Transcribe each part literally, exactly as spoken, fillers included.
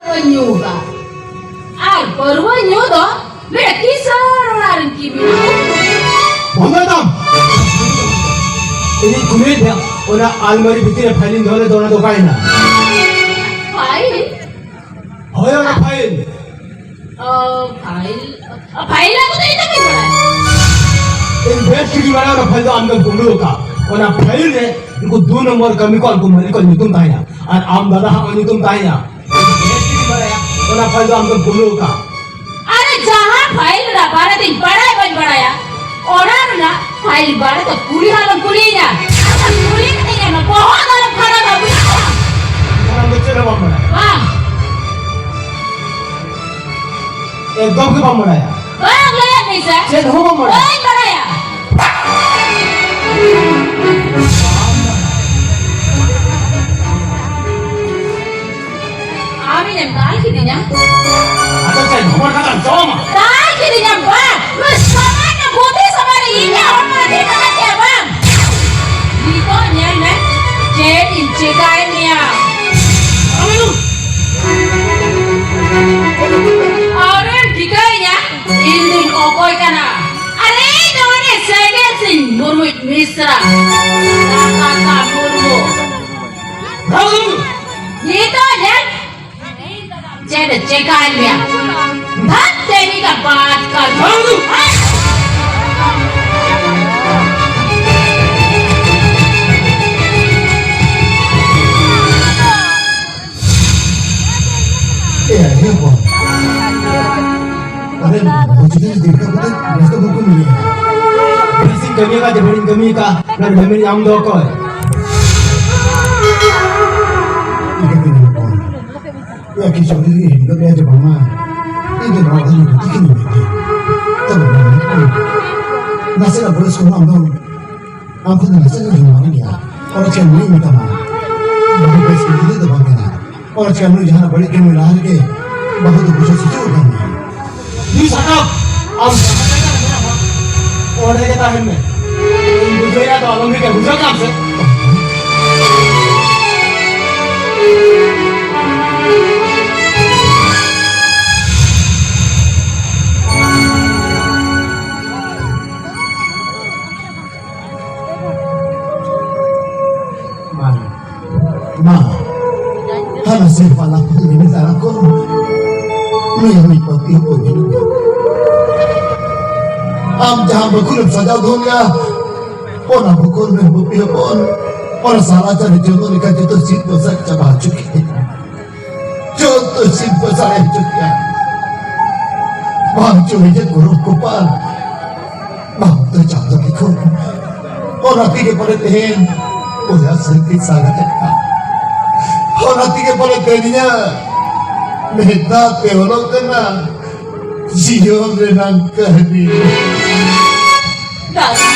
ᱯᱟᱹᱨᱣᱟᱹ ᱧᱩ ᱫᱟ᱾ ᱟᱨ ᱯᱟᱹᱨᱣᱟᱹ ᱧᱩ ᱫᱚ ᱢᱤᱫᱴᱮᱱ ᱠᱤᱥᱟᱹᱬ ᱚᱲᱟᱜ ᱨᱮᱱ ᱠᱤᱢᱤᱱ᱾ ᱵᱚᱱᱫᱚᱭ ᱛᱟᱢ᱾ ᱤᱧᱤᱧ ᱠᱩᱞᱤᱭᱮᱫ ᱢᱮᱭᱟ, ᱚᱱᱟ ᱟᱞᱢᱟᱨᱤ ᱵᱷᱤᱛᱤᱨ ᱨᱮ ᱯᱷᱟᱭᱤᱞᱤᱧ ᱫᱚᱦᱚ ᱞᱮᱫ ᱫᱚ, ᱚᱱᱟ ᱫᱚ ᱚᱠᱟᱭᱮᱱᱟ? ᱯᱷᱟᱭᱤᱞ? ᱦᱳᱭ, ᱚᱱᱟ ᱯᱷᱟᱭᱤᱞ᱾ ᱚ, ᱯᱷᱟᱭᱤᱞ? ᱚ, ᱯᱷᱟᱭᱤᱞ ᱟᱹᱜᱩ ᱫᱚ ᱤᱧ ᱫᱚ ᱵᱟᱹᱧ ᱵᱟᱲᱟᱭᱟ᱾ ᱤᱧ ᱵᱮᱥ ᱴᱷᱤᱠ ᱤᱧ ᱵᱟᱲᱟᱭᱟ, ᱚᱱᱟ ᱯᱷᱟᱭᱤᱞ ᱫᱚ ᱟᱢ ᱜᱮᱢ ᱠᱩᱢᱵᱽᱲᱩ ᱟᱠᱟᱫ᱾ ᱚᱱᱟ ᱯᱷᱟᱭᱤᱞ ᱨᱮ ᱩᱱᱠᱩ ᱫᱩ ᱱᱚᱢᱵᱚᱨ ᱠᱟᱹᱢᱤ ᱠᱚ, ᱩᱱᱠᱩ ᱢᱟᱹᱞᱤᱠ ᱠᱚᱣᱟᱜ ᱧᱩᱛᱩᱢ ᱛᱟᱦᱮᱸᱭᱟ, ᱟᱨ ᱟᱢ ᱫᱟᱫᱟ ᱦᱟᱜ ᱧᱩᱛᱩᱢ ᱛᱟᱦᱮᱸᱭᱟ᱾ ᱤᱧ ᱵᱮᱥ ᱴᱷᱤᱠ ᱤᱧ ᱵᱟᱲᱟᱭᱟ, ᱚᱱᱟ ᱯᱷᱟᱭᱤᱞ ᱫᱚ ᱟᱢ ᱜᱮᱢ ᱠᱩᱢᱵᱽᱲᱩ ᱟᱠᱟᱫ᱾ ᱟᱨᱮ, ᱡᱟᱦᱟᱸ ᱯᱷᱟᱭᱤᱞ ᱨᱮᱱᱟᱜ ᱵᱟᱨᱮ ᱛᱮᱧ ᱵᱟᱲᱟᱭ ᱵᱟᱹᱧ ᱵᱟᱲᱟᱭᱟ, ᱚᱱᱟ ᱨᱮᱱᱟᱜ ᱯᱷᱟᱭᱤᱞ ᱵᱟᱨᱮ ᱛᱮ ᱠᱩᱞᱤ ᱦᱚᱸ ᱟᱞᱚᱢ ᱠᱩᱞᱤᱭᱤᱧᱟ᱾ ᱟᱨ ᱠᱩᱞᱤ ᱠᱟᱛᱮ ᱜᱮ ᱚᱱᱟ ᱵᱚᱦᱚᱜ ᱫᱚ ᱟᱞᱚᱢ ᱠᱷᱟᱨᱟᱯᱟ, ᱵᱩᱡᱷᱟᱹᱣ ᱠᱮᱫᱟᱢ? ᱚᱱᱟ ᱫᱚ ᱪᱮᱫ ᱦᱚᱸ ᱵᱟᱢ ᱵᱟᱲᱟᱭᱟ᱾ ᱵᱟᱝ᱾ ᱮᱠᱫᱚᱢ ᱜᱮ ᱵᱟᱢ ᱵᱟᱲᱟᱭᱟ᱾ ᱵᱟᱝ, ᱞᱟᱹᱭᱟᱜ ᱢᱮᱭᱟᱹᱧ ᱥᱮ᱾ ᱪᱮᱫ ᱦᱚᱸ ᱵᱟᱢ ᱵᱟᱲᱟᱭᱟ᱾ ᱵᱟᱹᱧ ᱵᱟᱲᱟᱭᱟ᱾ ᱟᱢ ᱤᱧᱮᱢ ᱫᱟᱞ ᱠᱤᱫᱤᱧᱟ? ᱟᱫᱚ ᱪᱮᱫ ᱦᱚᱲ ᱠᱟᱱᱟᱢ, ᱡᱚᱢᱟ? ᱫᱟᱞ ᱠᱤᱫᱤᱧᱟᱢ ᱵᱟᱝ? ᱱᱩᱭ ᱥᱚᱢᱟᱡᱽ ᱨᱮ ᱵᱩᱫᱷᱤ ᱥᱚᱢᱟᱡᱽ ᱨᱮ ᱤᱧᱟᱹᱜ ᱦᱚᱲᱢᱚ ᱨᱮ ᱫᱷᱤᱨ ᱠᱟᱱᱟ ᱪᱮ ᱵᱟᱝ? ᱱᱤᱛᱚᱜ ᱧᱮᱞ ᱢᱮ, ᱪᱮᱫ ᱤᱧ ᱪᱮᱠᱟᱭᱮᱫ ᱢᱮᱭᱟ᱾ ᱟᱢᱮᱢ ᱴᱷᱤᱠᱟᱹᱭᱮᱧᱟ, ᱤᱧ ᱫᱩᱧ ᱚᱠᱚᱭ ᱠᱟᱱᱟ? ᱟᱨ ᱤᱧ ᱫᱚ ᱩᱱᱤ ᱥᱮᱸᱜᱮᱞ ᱥᱤᱝ ᱢᱩᱨᱢᱩ ᱢᱤᱥᱨᱟ, ᱞᱟᱛᱟᱛᱟ ᱢᱩᱨᱢᱩ᱾ ᱱᱤᱛᱚᱜ ᱧᱮᱞ, ᱪᱮᱫ ᱮ ᱪᱮᱠᱟᱭ ᱢᱮᱭᱟ? ᱫᱷᱟᱛ ᱛᱮᱨᱤ ᱠᱟ ᱵᱟᱛ ᱠᱟᱨ᱾ ᱮ, ᱟᱭᱳ ᱵᱟᱵᱟ᱾ ᱟᱨᱮ, ᱵᱩᱡᱽ ᱫᱟᱹᱧ ᱫᱤᱱ ᱠᱟᱛᱮ ᱵᱮᱥ ᱫᱚ ᱵᱟᱠᱚ ᱧᱮᱞᱮᱜᱼᱟ᱾ ᱵᱮᱥᱤᱧ ᱠᱟᱹᱢᱤ ᱟᱠᱟᱫ ᱡᱮ ᱵᱟᱹᱲᱤᱡ ᱤᱧ ᱠᱟᱹᱢᱤ ᱟᱠᱟᱫ, ᱱᱚᱰᱮ ᱢᱮᱢᱮᱱ ᱧᱟᱢ ᱫᱚ ᱚᱠᱚᱭ? ᱤᱧ ᱠᱟᱹᱢᱤ ᱧᱟᱢ ᱠᱚᱣᱟ᱾ ᱮ, ᱠᱤ ᱪᱟᱹᱠᱨᱤ ᱨᱮ ᱦᱤᱡᱩᱜ ᱜᱮᱭᱟ ᱡᱮ ᱵᱟᱝᱟ? ᱤᱧ ᱫᱚ ᱱᱚᱣᱟ ᱫᱚ ᱜᱩᱛᱤ ᱠᱤᱱ ᱢᱮᱱ ᱜᱮᱭᱟ᱾ ᱛᱚᱵᱮ ᱱᱟᱥᱮᱱᱟᱜ ᱵᱚᱭᱚᱥ ᱠᱚᱦᱚᱸ ᱟᱢ ᱫᱚ, ᱟᱢ ᱠᱷᱚᱱ ᱫᱚ ᱱᱟᱥᱮᱱᱟᱜ ᱦᱩᱰᱤᱧ ᱜᱮᱭᱟ᱾ ᱚᱱᱟ ᱪᱮᱠᱟ ᱱᱩᱭ ᱢᱮᱛᱟᱢᱟ? ᱵᱟᱹᱦᱩ ᱵᱮᱥ ᱜᱤᱫᱽᱨᱟᱹ ᱫᱚ ᱵᱟᱝ ᱠᱟᱱᱟ᱾ ᱚᱱᱟ ᱪᱮᱠᱟ ᱱᱩᱭ ᱡᱟᱦᱟᱱᱟᱜ ᱵᱟᱹᱲᱤᱡ ᱠᱟᱹᱢᱤ ᱞᱟᱦᱟ ᱨᱮᱜᱮ ᱵᱟᱹᱦᱩ ᱫᱚ ᱵᱩᱡᱷᱟᱹᱣ ᱥᱩᱡᱷᱟᱹᱣ ᱠᱟᱱ ᱜᱮᱭᱟ᱾ ᱱᱩᱭ ᱥᱟᱠᱟᱢ, ᱟᱢ ᱡᱟᱦᱟᱸ ᱡᱟᱭᱜᱟ ᱨᱮ ᱢᱮᱱᱟᱢᱟ, ᱚᱸᱰᱮ ᱜᱮ ᱛᱟᱦᱮᱱ ᱢᱮ᱾ ᱤᱧ ᱵᱩᱡᱷᱟᱹᱣᱮᱫᱼᱟ ᱛᱚ, ᱟᱞᱚᱢ ᱦᱤᱡᱩᱜᱼᱟ, ᱵᱩᱡᱷᱟᱹᱣ ᱠᱟᱜ ᱟᱢ ᱥᱮ? ᱱᱩᱭ ᱦᱚᱸ ᱯᱟᱹᱯᱤ ᱦᱚᱯᱚᱱ ᱠᱟᱱᱟᱭ᱾ ᱟᱢ ᱡᱟᱦᱟᱸ ᱵᱟᱹᱠᱷᱩᱞᱮᱢ ᱥᱟᱡᱟᱣ ᱫᱚᱦᱚ ᱞᱮᱜᱼᱟ, ᱚᱱᱟ ᱵᱟᱹᱠᱷᱩᱞ ᱨᱮ ᱵᱟᱹᱯᱤ ᱦᱚᱯᱚᱱ, ᱚᱱᱟ ᱥᱟᱞᱟ ᱪᱟᱹᱨᱤ ᱡᱚᱱᱚᱜ ᱞᱮᱠᱟ ᱡᱚᱛᱚ ᱥᱤᱫ ᱯᱚᱭᱥᱟ ᱪᱟᱵᱟ ᱦᱚᱪᱚ ᱠᱮᱫ᱾ ᱡᱚᱛᱚ ᱥᱤᱫ ᱯᱚᱭᱥᱟ ᱮᱢ ᱦᱚᱪᱚ ᱠᱮᱫ᱾ ᱵᱟᱝ ᱪᱚ ᱤᱧᱟᱹᱜ ᱜᱚᱨᱚᱵ ᱠᱚᱯᱟᱞ᱾ ᱵᱟᱝ ᱫᱚ ᱪᱟᱸᱫᱚ ᱞᱤᱠᱷᱩᱱ᱾ ᱚᱱᱟ ᱛᱮᱜᱮ ᱯᱟᱞᱮ ᱛᱮᱦᱮᱧ ᱵᱚᱭᱦᱟ ᱥᱟᱹᱝᱠᱷᱟᱹᱭ ᱥᱟᱜᱟᱛᱮᱜ ᱠᱟᱱ᱾ ᱚᱱᱟ ᱛᱮᱜᱮ ᱯᱟᱞᱮ ᱛᱮᱦᱮᱧ ᱤᱧᱟᱹᱜ ᱢᱮᱫ ᱫᱟᱜ ᱛᱮ ᱚᱞᱚᱜ ᱠᱟᱱᱟ ᱡᱤᱭᱚᱱ ᱨᱮᱱᱟᱜ ᱠᱟᱹᱦᱱᱤ᱾ ᱫᱟᱫᱟ᱾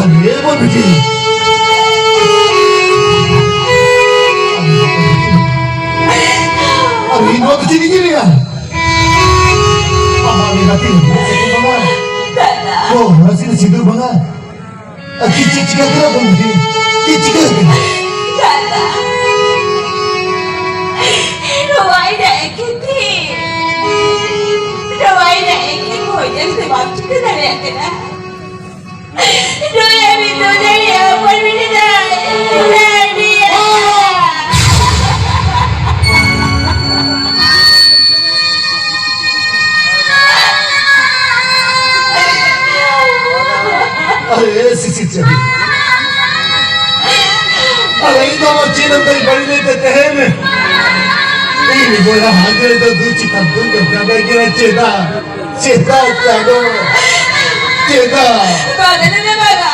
अरे वो बिटी। अरे ᱤᱧ ᱱᱚᱣᱟ ᱫᱚ ᱪᱮᱫ ᱤᱧ ᱧᱮᱞᱮᱜᱼᱟ? ᱟᱢᱟᱜ ᱢᱮᱫ ᱟᱛᱮ ᱤᱧ ᱧᱮᱞ ᱥᱮ ᱵᱟᱝᱟ? ᱫᱟᱫᱟ᱾ ᱚ, ᱱᱚᱣᱟ ᱪᱮᱫ ᱥᱤᱸᱫᱩᱨ ᱵᱟᱝᱟ? ᱟᱨ ᱪᱮᱫ, ᱪᱮᱫ ᱪᱤᱠᱟᱹ ᱠᱟᱱᱟ ᱵᱟᱹᱵᱩ? ᱪᱮᱫ ᱪᱤᱠᱟᱹ ᱠᱟᱱᱟ? ᱫᱟᱫᱟ, ᱱᱚᱣᱟ ᱤᱧᱟᱜ ᱮᱠᱮᱱ ᱛᱤ, ᱱᱚᱣᱟ ᱤᱧᱟᱜ ᱮᱠᱮᱱ ᱵᱷᱩᱡᱟᱹᱝ ᱛᱮ ᱵᱟᱢ ᱪᱤᱠᱟᱹ ᱫᱟᱲᱮᱭᱟᱜ ᱠᱟᱱᱟ? ᱱᱩᱭ ᱟᱹᱰᱤ ᱫᱩᱞᱟᱹᱲᱤᱭᱟᱹ ᱦᱚᱯᱚᱱ ᱢᱮᱱᱟᱭ, ᱫᱩᱞᱟᱹᱲᱤᱭᱟᱹ᱾ अरे सिसिर चली। अरे ᱤᱧ ᱫᱚ ᱪᱮᱫ ᱮᱢ ᱛᱟᱹᱭ ᱵᱟᱹᱲᱤᱡ ᱞᱟᱹᱭ ᱛᱮ ᱛᱟᱦᱮᱱ᱾ ᱤᱧ ᱵᱚᱭᱦᱟ ᱦᱟᱸᱜᱮ ᱫᱚ ᱫᱩ ᱪᱤᱠᱟ ᱫᱩ ᱫᱚ ᱠᱟᱱᱟ ᱜᱮ ᱪᱮᱫᱟᱜ? ᱪᱮᱫᱟᱜ ᱪᱟᱸᱫᱚ? ᱪᱮᱫᱟᱜ? ᱵᱟᱝᱟ ᱫᱟᱫᱟ, ᱵᱟᱝᱟ᱾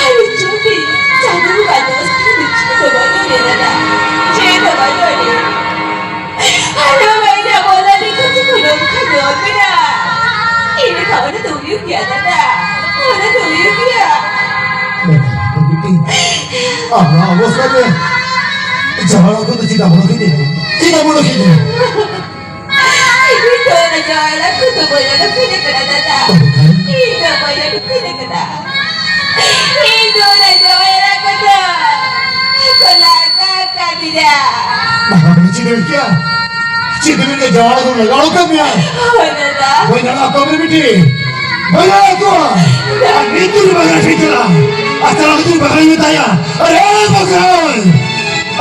ᱟᱨ ᱡᱩᱫᱤ ᱪᱟᱸᱫᱚ ᱵᱚᱸᱜᱟ ᱫᱚᱥ ᱛᱮ ᱪᱮᱫ ᱦᱚᱸ ᱵᱟᱹᱱᱩᱜ ᱞᱮ ᱫᱟᱫᱟ, ᱪᱮᱫ ᱦᱚᱸ ᱵᱟᱹᱱᱩᱜ ᱞᱮ᱾ ᱟᱨ ᱵᱟᱝᱟ ᱤᱧᱟᱜ ᱵᱚᱞᱟ ᱞᱮᱠᱟ ᱛᱮ ᱠᱚᱱᱚ ᱠᱷᱟᱱ ᱫᱚ ᱢᱮᱱᱟᱜᱼᱟ᱾ ᱤᱱᱟᱹ ᱠᱷᱟᱱ ᱚᱱᱟ ᱫᱚ ᱦᱩᱭᱩᱜ ᱜᱮᱭᱟ ᱫᱟᱫᱟ, ᱚᱱᱟ ᱫᱚ ᱦᱩᱭᱩᱜ ᱜᱮᱭᱟ᱾ ᱵᱟᱵᱟ, ᱵᱤᱴᱤ, ᱟᱢᱟᱜ ᱚᱵᱚᱥᱛᱟ ᱨᱮ ᱡᱟᱶᱟᱭ ᱠᱚᱫᱚ ᱪᱮᱫᱟᱜ ᱵᱚᱞᱚ ᱠᱮᱫᱮᱭᱟ? ᱪᱮᱫᱟᱜ ᱵᱚᱞᱚ ᱠᱮᱫᱮᱭᱟ? ᱤᱧ ᱫᱚ ᱚᱱᱟ ᱡᱟᱶᱟᱭ ᱠᱚᱫᱚ ᱵᱟᱹᱧ ᱚᱰᱚᱠ ᱦᱚᱪᱚ ᱠᱟᱱᱟ ᱫᱟᱫᱟ᱾ ᱤᱧ ᱫᱚ ᱵᱟᱹᱧ ᱚᱰᱚᱠ ᱦᱚᱪᱚ ᱠᱟᱱᱟ᱾ ᱤᱧ ᱫᱚ ᱚᱱᱟ ᱡᱟᱶᱟᱭ ᱮᱨᱟ ᱠᱚᱫᱚ ᱠᱚ ᱞᱟᱜᱟ ᱠᱟᱫᱤᱧᱟ᱾ ᱵᱟᱵᱟ ᱵᱚᱱ ᱪᱮᱫ ᱮᱢ ᱠᱮᱭᱟ? ᱪᱮᱫ ᱮᱢ ᱠᱮᱭᱟ? ᱡᱟᱶᱟᱭ ᱫᱚ ᱞᱟᱜᱟ ᱠᱟᱫ ᱢᱮᱭᱟ᱾ ᱦᱳᱭ ᱫᱟᱫᱟ᱾ ᱵᱟᱹᱧ ᱟᱲᱟᱜ ᱠᱚᱣᱟ ᱵᱤᱴᱤ᱾ ᱵᱟᱹᱧ ᱟᱲᱟᱜ ᱠᱚᱣᱟ᱾ ᱟᱨ ᱱᱤᱛ ᱫᱚ ᱵᱟᱹᱧ ᱟᱲᱟᱜ ᱠᱤᱱᱟ᱾ ᱟᱨ ᱪᱟᱞᱟᱣ ᱠᱟᱛᱮ ᱵᱟᱠᱷᱟᱱ ᱤᱧ ᱢᱮᱛᱟᱭᱟ, ᱟᱨᱮ ᱵᱟᱠᱷᱟᱱ!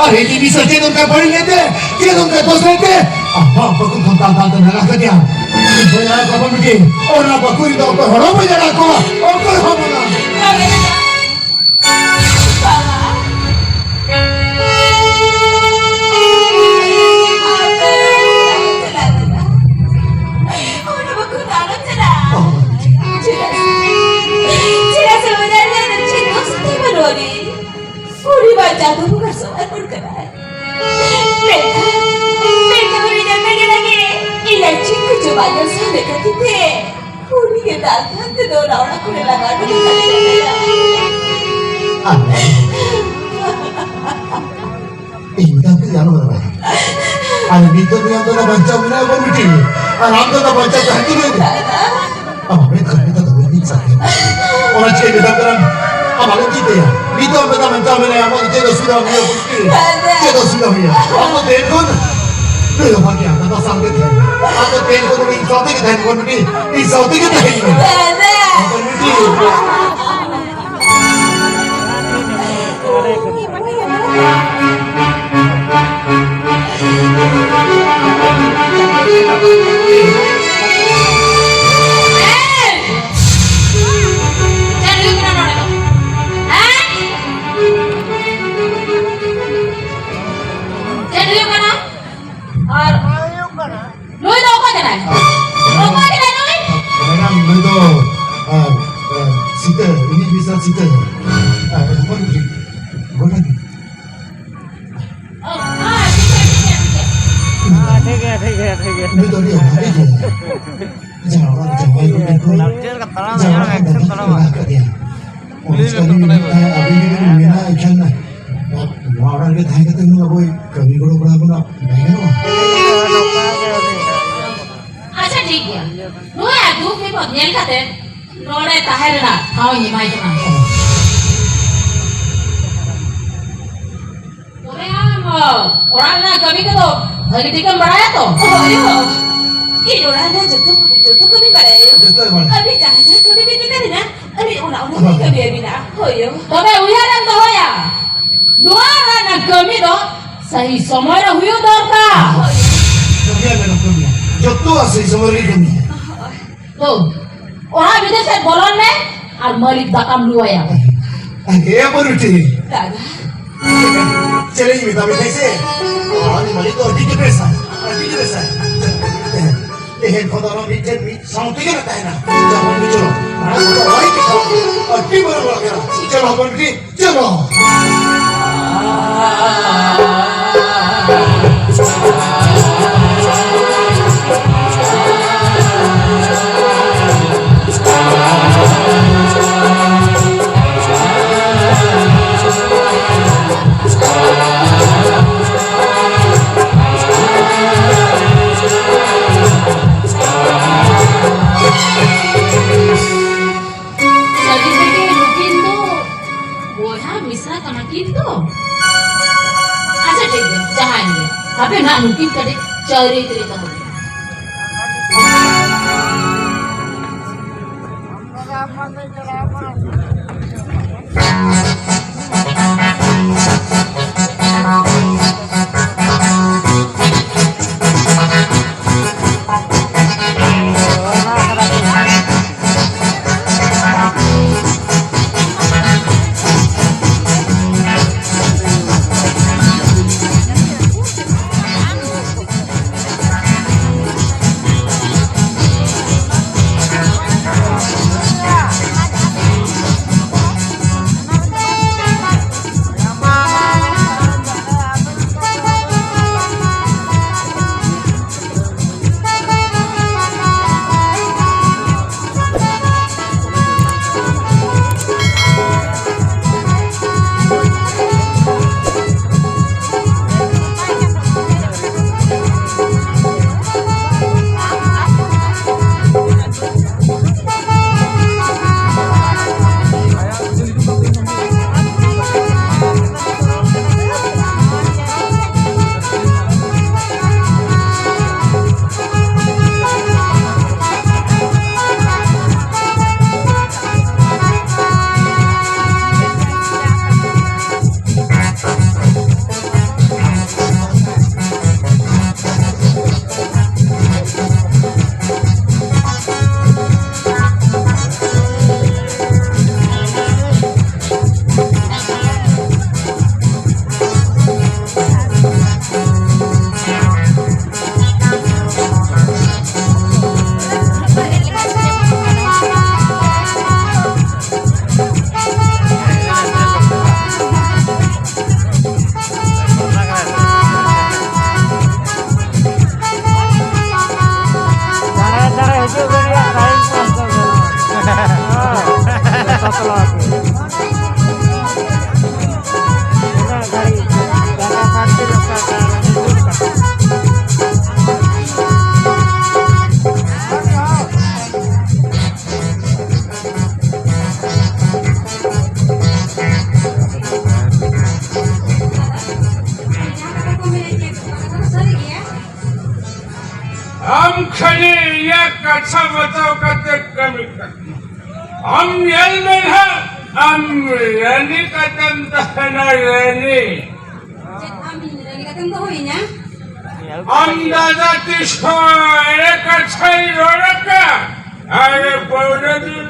ᱟᱨ ᱤᱧ ᱢᱤᱥᱟ ᱪᱮᱫ ᱚᱱᱠᱟ ᱵᱟᱹᱲᱤᱡ ᱞᱮᱱᱛᱮ, ᱪᱮᱫ ᱚᱱᱠᱟ ᱫᱳᱥ ᱞᱮᱱᱛᱮ, ᱟᱢ ᱵᱟᱯ ᱵᱟᱠᱚ ᱠᱷᱚᱱ ᱛᱟᱞ ᱛᱟᱞ ᱛᱮ ᱞᱟᱜᱟ ᱠᱟᱫᱮᱭᱟ᱾ ᱤᱧ ᱵᱟᱹᱧ ᱟᱲᱟᱜ ᱠᱚᱣᱟ ᱵᱤᱴᱤ᱾ ᱚᱱᱟ ᱵᱟᱹᱠᱩᱲᱤ ᱫᱚ ᱚᱠᱚᱭ ᱦᱚᱲ ᱦᱚᱸ ᱵᱟᱹᱧ ᱟᱲᱟᱜ ᱠᱚᱣᱟ᱾ ᱚᱠᱚᱭ ᱦᱚᱸ ᱵᱟᱝᱟ᱾ ᱵᱟᱵᱟ᱾ ᱚᱱᱟ ᱵᱟᱹᱠᱩᱲᱤ ᱫᱚ ᱟᱞᱚᱢ ᱪᱟᱞᱟᱜᱼᱟ᱾ ᱪᱮᱫᱟᱜ ᱥᱮ, ᱪᱮᱫᱟᱜ ᱥᱮ ᱚᱱᱟ ᱨᱮ ᱪᱮᱫ ᱫᱳᱥ ᱛᱟᱭ ᱵᱟᱹᱱᱩᱜ ᱟᱹᱱᱤᱡ᱾ ᱩᱱᱤ ᱢᱟ ᱪᱟᱸᱫᱚ ᱵᱚᱸᱜᱟ ᱥᱚᱢᱟᱱ ᱦᱚᱲ ᱠᱟᱱᱟᱭ᱾ ᱢᱮᱱᱠᱷᱟᱱ, ᱢᱮᱱᱠᱷᱟᱱ ᱩᱱᱤ ᱡᱟᱛᱮ ᱜᱮ ᱞᱟᱹᱜᱤᱫ ᱤᱧᱟᱹᱜ ᱪᱮᱫ ᱠᱚᱪᱚ ᱵᱟᱭ ᱧᱮᱞ ᱥᱟᱦᱟᱣ ᱞᱮᱫ ᱠᱷᱟᱹᱛᱤᱨ ᱛᱮ, ᱩᱱᱤ ᱜᱮ ᱫᱟᱞ ᱫᱟᱞ ᱛᱮᱫᱚ ᱚᱱᱟ ᱚᱲᱟᱜ ᱠᱷᱚᱱᱮ ᱞᱟᱜᱟ ᱩᱰᱩᱠ ᱟᱠᱟᱫᱤᱧᱟ᱾ ᱟᱞᱮ, ᱤᱧ ᱫᱚ ᱠᱟᱹᱡ ᱟᱞᱚᱢ ᱨᱟᱜᱟ᱾ ᱟᱞᱮ ᱱᱤᱛ ᱫᱚ ᱱᱤᱭᱟᱹ ᱫᱚ ᱵᱟᱧᱪᱟᱣ ᱢᱮᱱᱟᱜ ᱵᱚᱱ ᱵᱤᱴᱤ᱾ ᱟᱨ ᱟᱢ ᱫᱚ ᱵᱟᱧᱪᱟᱣ ᱛᱟᱦᱮᱸ ᱛᱩᱞᱩᱡ ᱟᱢᱟᱜ ᱢᱮᱫ ᱠᱷᱚᱱ ᱱᱤᱛᱚᱜ ᱫᱚ ᱵᱟᱹᱧ ᱥᱟᱦᱟᱭᱟ᱾ ᱚᱱᱟ ᱪᱤᱠᱟᱹ ᱢᱮᱛᱟᱢ ᱠᱟᱱᱟ, ᱟᱢ ᱟᱞᱚᱢ ᱪᱤᱱᱛᱟᱹᱭᱟ᱾ ᱱᱤᱛᱚᱜ ᱟᱢ ᱫᱚ ᱵᱟᱧᱪᱟᱣ ᱢᱮᱱᱟᱭᱟ, ᱟᱢᱟᱜ ᱫᱚ ᱪᱮᱫ ᱚᱥᱩᱵᱤᱫᱷᱟ ᱵᱟᱝ ᱦᱩᱭᱩᱜᱼᱟ ᱵᱤᱴᱤ᱾ ᱪᱮᱫ ᱚᱥᱩᱵᱤᱫᱷᱟ ᱦᱩᱭᱩᱜᱼᱟ? ᱟᱢ ᱫᱚ ᱛᱮᱦᱮᱧ ᱠᱷᱚᱱ ᱞᱟᱹᱭ ᱦᱚᱸ ᱵᱟᱝ ᱜᱮᱭᱟ, ᱟᱢ ᱫᱚ ᱥᱟᱶᱛᱮ ᱛᱟᱦᱮᱱ ᱢᱮ᱾ ᱟᱢ ᱫᱚ ᱛᱮᱦᱮᱧ ᱠᱷᱚᱱ ᱤᱧ ᱥᱟᱶᱛᱮ ᱜᱮ ᱛᱟᱦᱮᱱ ᱢᱮ ᱵᱤᱴᱤ, ᱤᱧ ᱥᱟᱶᱛᱮ ᱜᱮ ᱛᱟᱦᱮᱱ ᱢᱮ᱾ ᱟᱢ ᱫᱚ ᱵᱤᱴᱤ᱾ ᱪᱮᱫ ᱦᱩᱭᱩᱜ ᱠᱟᱱᱟ ᱱᱚᱰᱮ ᱫᱚ? ᱦᱮᱸ? ᱪᱮᱫ ᱦᱩᱭᱩᱜ ᱠᱟᱱᱟ? ᱟᱨ ᱱᱩᱭ ᱫᱚ ᱚᱠᱚᱭ ᱠᱟᱱᱟᱭ? ᱚᱠᱚᱭ ᱠᱟᱱᱟᱭ ᱱᱩᱭ? ᱢᱮᱰᱟᱢ, ᱱᱩᱭ ᱫᱚ, ᱟ, ᱟ, ᱥᱤᱛᱟᱹ, ᱤᱧᱤᱡ ᱢᱤᱥᱨᱟ ᱥᱤᱛᱟᱹ᱾ ᱟ, ᱦᱚᱯᱚᱱ ᱜᱮ, ᱜᱚᱰᱟ ᱜᱮ᱾ ᱚ, ᱦᱮᱸ, ᱴᱷᱤᱠ ᱜᱮᱭᱟ, ᱴᱷᱤᱠ ᱜᱮᱭᱟ, ᱴᱷᱤᱠ ᱜᱮᱭᱟ᱾ ᱦᱮᱸ, ᱴᱷᱤᱠ ᱜᱮᱭᱟ, ᱴᱷᱤᱠ ᱜᱮᱭᱟ, ᱴᱷᱤᱠ ᱜᱮᱭᱟ᱾ ᱱᱩᱭ ᱫᱚ ᱟᱹᱰᱤ ᱚᱵᱷᱟᱵᱤ ᱜᱮᱭᱟ᱾ ᱡᱟᱶᱟᱭ ᱚᱲᱟᱜ ᱨᱮ ᱡᱟᱶᱟᱭ ᱠᱚ ᱢᱮᱱᱟᱜ ᱠᱚᱣᱟ᱾ ᱡᱟᱶᱟᱭ ᱚᱲᱟᱜ ᱨᱮ ᱫᱟᱫᱟ ᱠᱚ ᱢᱮᱱᱟᱜ ᱟᱠᱟᱫᱮᱭᱟ᱾ ᱯᱩᱞᱤᱥ ᱠᱟᱹᱢᱤ ᱢᱮᱱᱟᱜ ᱛᱟᱭᱟ, ᱟᱹᱵᱤᱱ ᱡᱩᱫᱤ ᱵᱤᱱ ᱢᱮᱱᱟ, ᱮᱱᱠᱷᱟᱱ ᱱᱚᱣᱟ ᱚᱲᱟᱜ ᱨᱮᱜᱮ ᱛᱟᱦᱮᱸ ᱠᱟᱛᱮ ᱦᱚᱸ ᱟᱵᱚᱭ ᱠᱟᱹᱢᱤ ᱜᱚᱲᱚ ᱵᱟᱲᱟ ᱵᱚᱱᱟ, ᱵᱟᱭ ᱜᱟᱱᱚᱜᱼᱟ? ᱟᱪᱪᱷᱟ, ᱴᱷᱤᱠ ᱜᱮᱭᱟ᱾ ᱱᱚᱣᱟ ᱫᱩᱠ ᱵᱤᱯᱚᱫ ᱧᱮᱞ ᱠᱟᱛᱮ ᱱᱚᱰᱮ ᱛᱟᱦᱮᱸ ᱨᱮᱱᱟᱜ ᱴᱷᱟᱶ ᱤᱧ ᱮᱢᱟᱭ ᱠᱟᱱᱟ᱾ ᱛᱚᱵᱮ ᱟᱢ ᱚᱲᱟᱜ ᱨᱮᱱᱟᱜ ᱠᱟᱹᱢᱤ ᱠᱚᱫᱚ ᱵᱷᱟᱹᱜᱤ ᱴᱷᱤᱠᱮᱢ ᱵᱟᱲᱟᱭᱟ ᱛᱚ? ᱦᱳᱭ ᱦᱳᱭ᱾ ᱤᱧ ᱚᱲᱟᱜ ᱨᱮᱱᱟᱜ ᱡᱚᱛᱚ ᱠᱟᱹᱢᱤ, ᱡᱚᱛᱚ ᱠᱟᱹᱢᱤ ᱵᱟᱲᱟᱭᱟ ᱭᱳ᱾ ᱡᱚᱛᱚᱭ ᱵᱟᱲᱟᱭᱟ᱾ ᱟᱹᱵᱤᱱ ᱡᱟᱦᱟᱸ ᱡᱟᱦᱟᱸ ᱠᱟᱹᱢᱤ ᱵᱤᱱ ᱢᱮᱛᱟ ᱞᱤᱧᱟ, ᱟᱹᱞᱤᱧ ᱚᱱᱟ ᱚᱱᱟ ᱜᱮ ᱠᱟᱹᱢᱤ ᱟᱹᱵᱤᱱᱟ᱾ ᱦᱳᱭ ᱭᱳ᱾ ᱛᱚᱵᱮ ᱩᱭᱦᱟᱹᱨᱮᱢ ᱫᱚᱦᱚᱭᱟ, ᱱᱚᱣᱟ ᱨᱮᱱᱟᱜ ᱠᱟᱹᱢᱤ ᱫᱚ ᱥᱟᱹᱦᱤ ᱥᱚᱢᱚᱭ ᱨᱮ ᱦᱩᱭᱩᱜ ᱫᱚᱨᱠᱟᱨ᱾ ᱠᱟᱹᱢᱤᱭᱟ ᱢᱮᱰᱟᱢ, ᱠᱟᱹᱢᱤᱭᱟ᱾ ᱡᱚᱛᱚᱣᱟᱜ ᱥᱟᱹᱦᱤ ᱥᱚᱢᱚᱭ ᱨᱮᱜᱮ ᱠᱟᱹᱢᱤᱭᱟ᱾ ᱛᱚ, ᱚᱲᱟᱜ ᱵᱷᱤᱛᱤᱨ ᱥᱮᱫ ᱵᱚᱞᱚᱱ ᱢᱮ ᱟᱨ ᱢᱟᱹᱞᱤᱠ ᱫᱟᱠᱟᱢ ᱞᱩᱣᱟᱭᱟ᱾ ᱦᱮᱸ, ᱵᱟᱹᱨᱩᱴᱤ᱾ ᱫᱟᱫᱟ᱾ ᱪᱮᱫ ᱤᱧ ᱢᱮᱛᱟ ᱢᱮ ᱛᱟᱦᱮᱸ ᱥᱮ? ᱚᱲᱟᱜ ᱨᱤᱱᱤᱡ ᱢᱟᱹᱞᱤᱠ ᱫᱚ ᱟᱹᱰᱤ ᱜᱮ ᱵᱮᱥᱟ, ᱟᱹᱰᱤ ᱜᱮ ᱵᱮᱥᱟ᱾ ᱛᱮᱦᱮᱧ ᱠᱷᱚᱱ ᱫᱚ ᱟᱨᱦᱚᱸ ᱢᱤᱫᱴᱷᱮᱱ ᱢᱤᱫ ᱥᱟᱶ ᱛᱮᱜᱮ ᱞᱮ ᱛᱟᱦᱮᱱᱟ᱾ ᱡᱟᱦᱟᱸ ᱜᱮ ᱪᱚᱞᱚ, ᱢᱟᱲᱟᱝ ᱠᱷᱚᱱ ᱫᱚ ᱟᱹᱰᱤ ᱜᱮ ᱵᱟᱹᱨᱩ ᱚᱲᱟᱜ ᱠᱟᱱᱟ᱾ ᱪᱚᱞᱚ ᱦᱚᱯᱚᱱ ᱵᱤᱴᱤ, ᱪᱚᱞᱚ᱾ ᱥᱟᱹᱨᱤ ᱛᱮᱜᱮ ᱱᱩᱠᱤᱱ ᱫᱚ ᱵᱚᱭᱦᱟ ᱢᱤᱥᱨᱟ ᱠᱟᱱᱟ ᱠᱤᱱ ᱛᱚ? ᱟᱪᱪᱷᱟ, ᱴᱷᱤᱠ ᱜᱮᱭᱟ, ᱡᱟᱦᱟᱸᱭᱮᱱ ᱜᱮ᱾ ᱦᱟᱯᱮ ᱱᱟᱜ ᱱᱩᱠᱤᱱ ᱠᱟᱹᱴᱤᱡ ᱪᱟᱹᱣᱨᱤ ᱛᱮ ᱛᱟᱦᱮᱸ᱾ ᱟᱢ ᱠᱷᱟᱹᱞᱤ ᱤᱧᱟᱹᱜ ᱠᱟᱛᱷᱟ ᱵᱟᱛᱟᱣ ᱠᱟᱛᱮ ᱠᱟᱹᱢᱤ ᱠᱟᱜ ᱢᱮ᱾ ᱟᱢ ᱧᱮᱞ ᱢᱮ ᱱᱟᱦᱟᱜ, ᱟᱢ ᱨᱟᱹᱱᱤ ᱠᱟᱛᱮᱢ ᱛᱟᱦᱮᱱᱟ, ᱨᱟᱹᱱᱤ᱾ ᱪᱮᱫ ᱟᱢ ᱤᱧ ᱨᱟᱹᱱᱤ ᱠᱟᱛᱮᱢ ᱫᱚᱦᱚᱭᱤᱧᱟ? ᱟᱢ ᱫᱟᱫᱟ ᱛᱤᱥ ᱦᱚᱸ ᱮᱲᱮ ᱠᱟᱛᱷᱟᱭ ᱨᱚᱲ ᱟᱠᱟᱫ? ᱟᱨᱮ ᱯᱟᱹᱣᱨᱟᱹ ᱫᱩᱞ᱾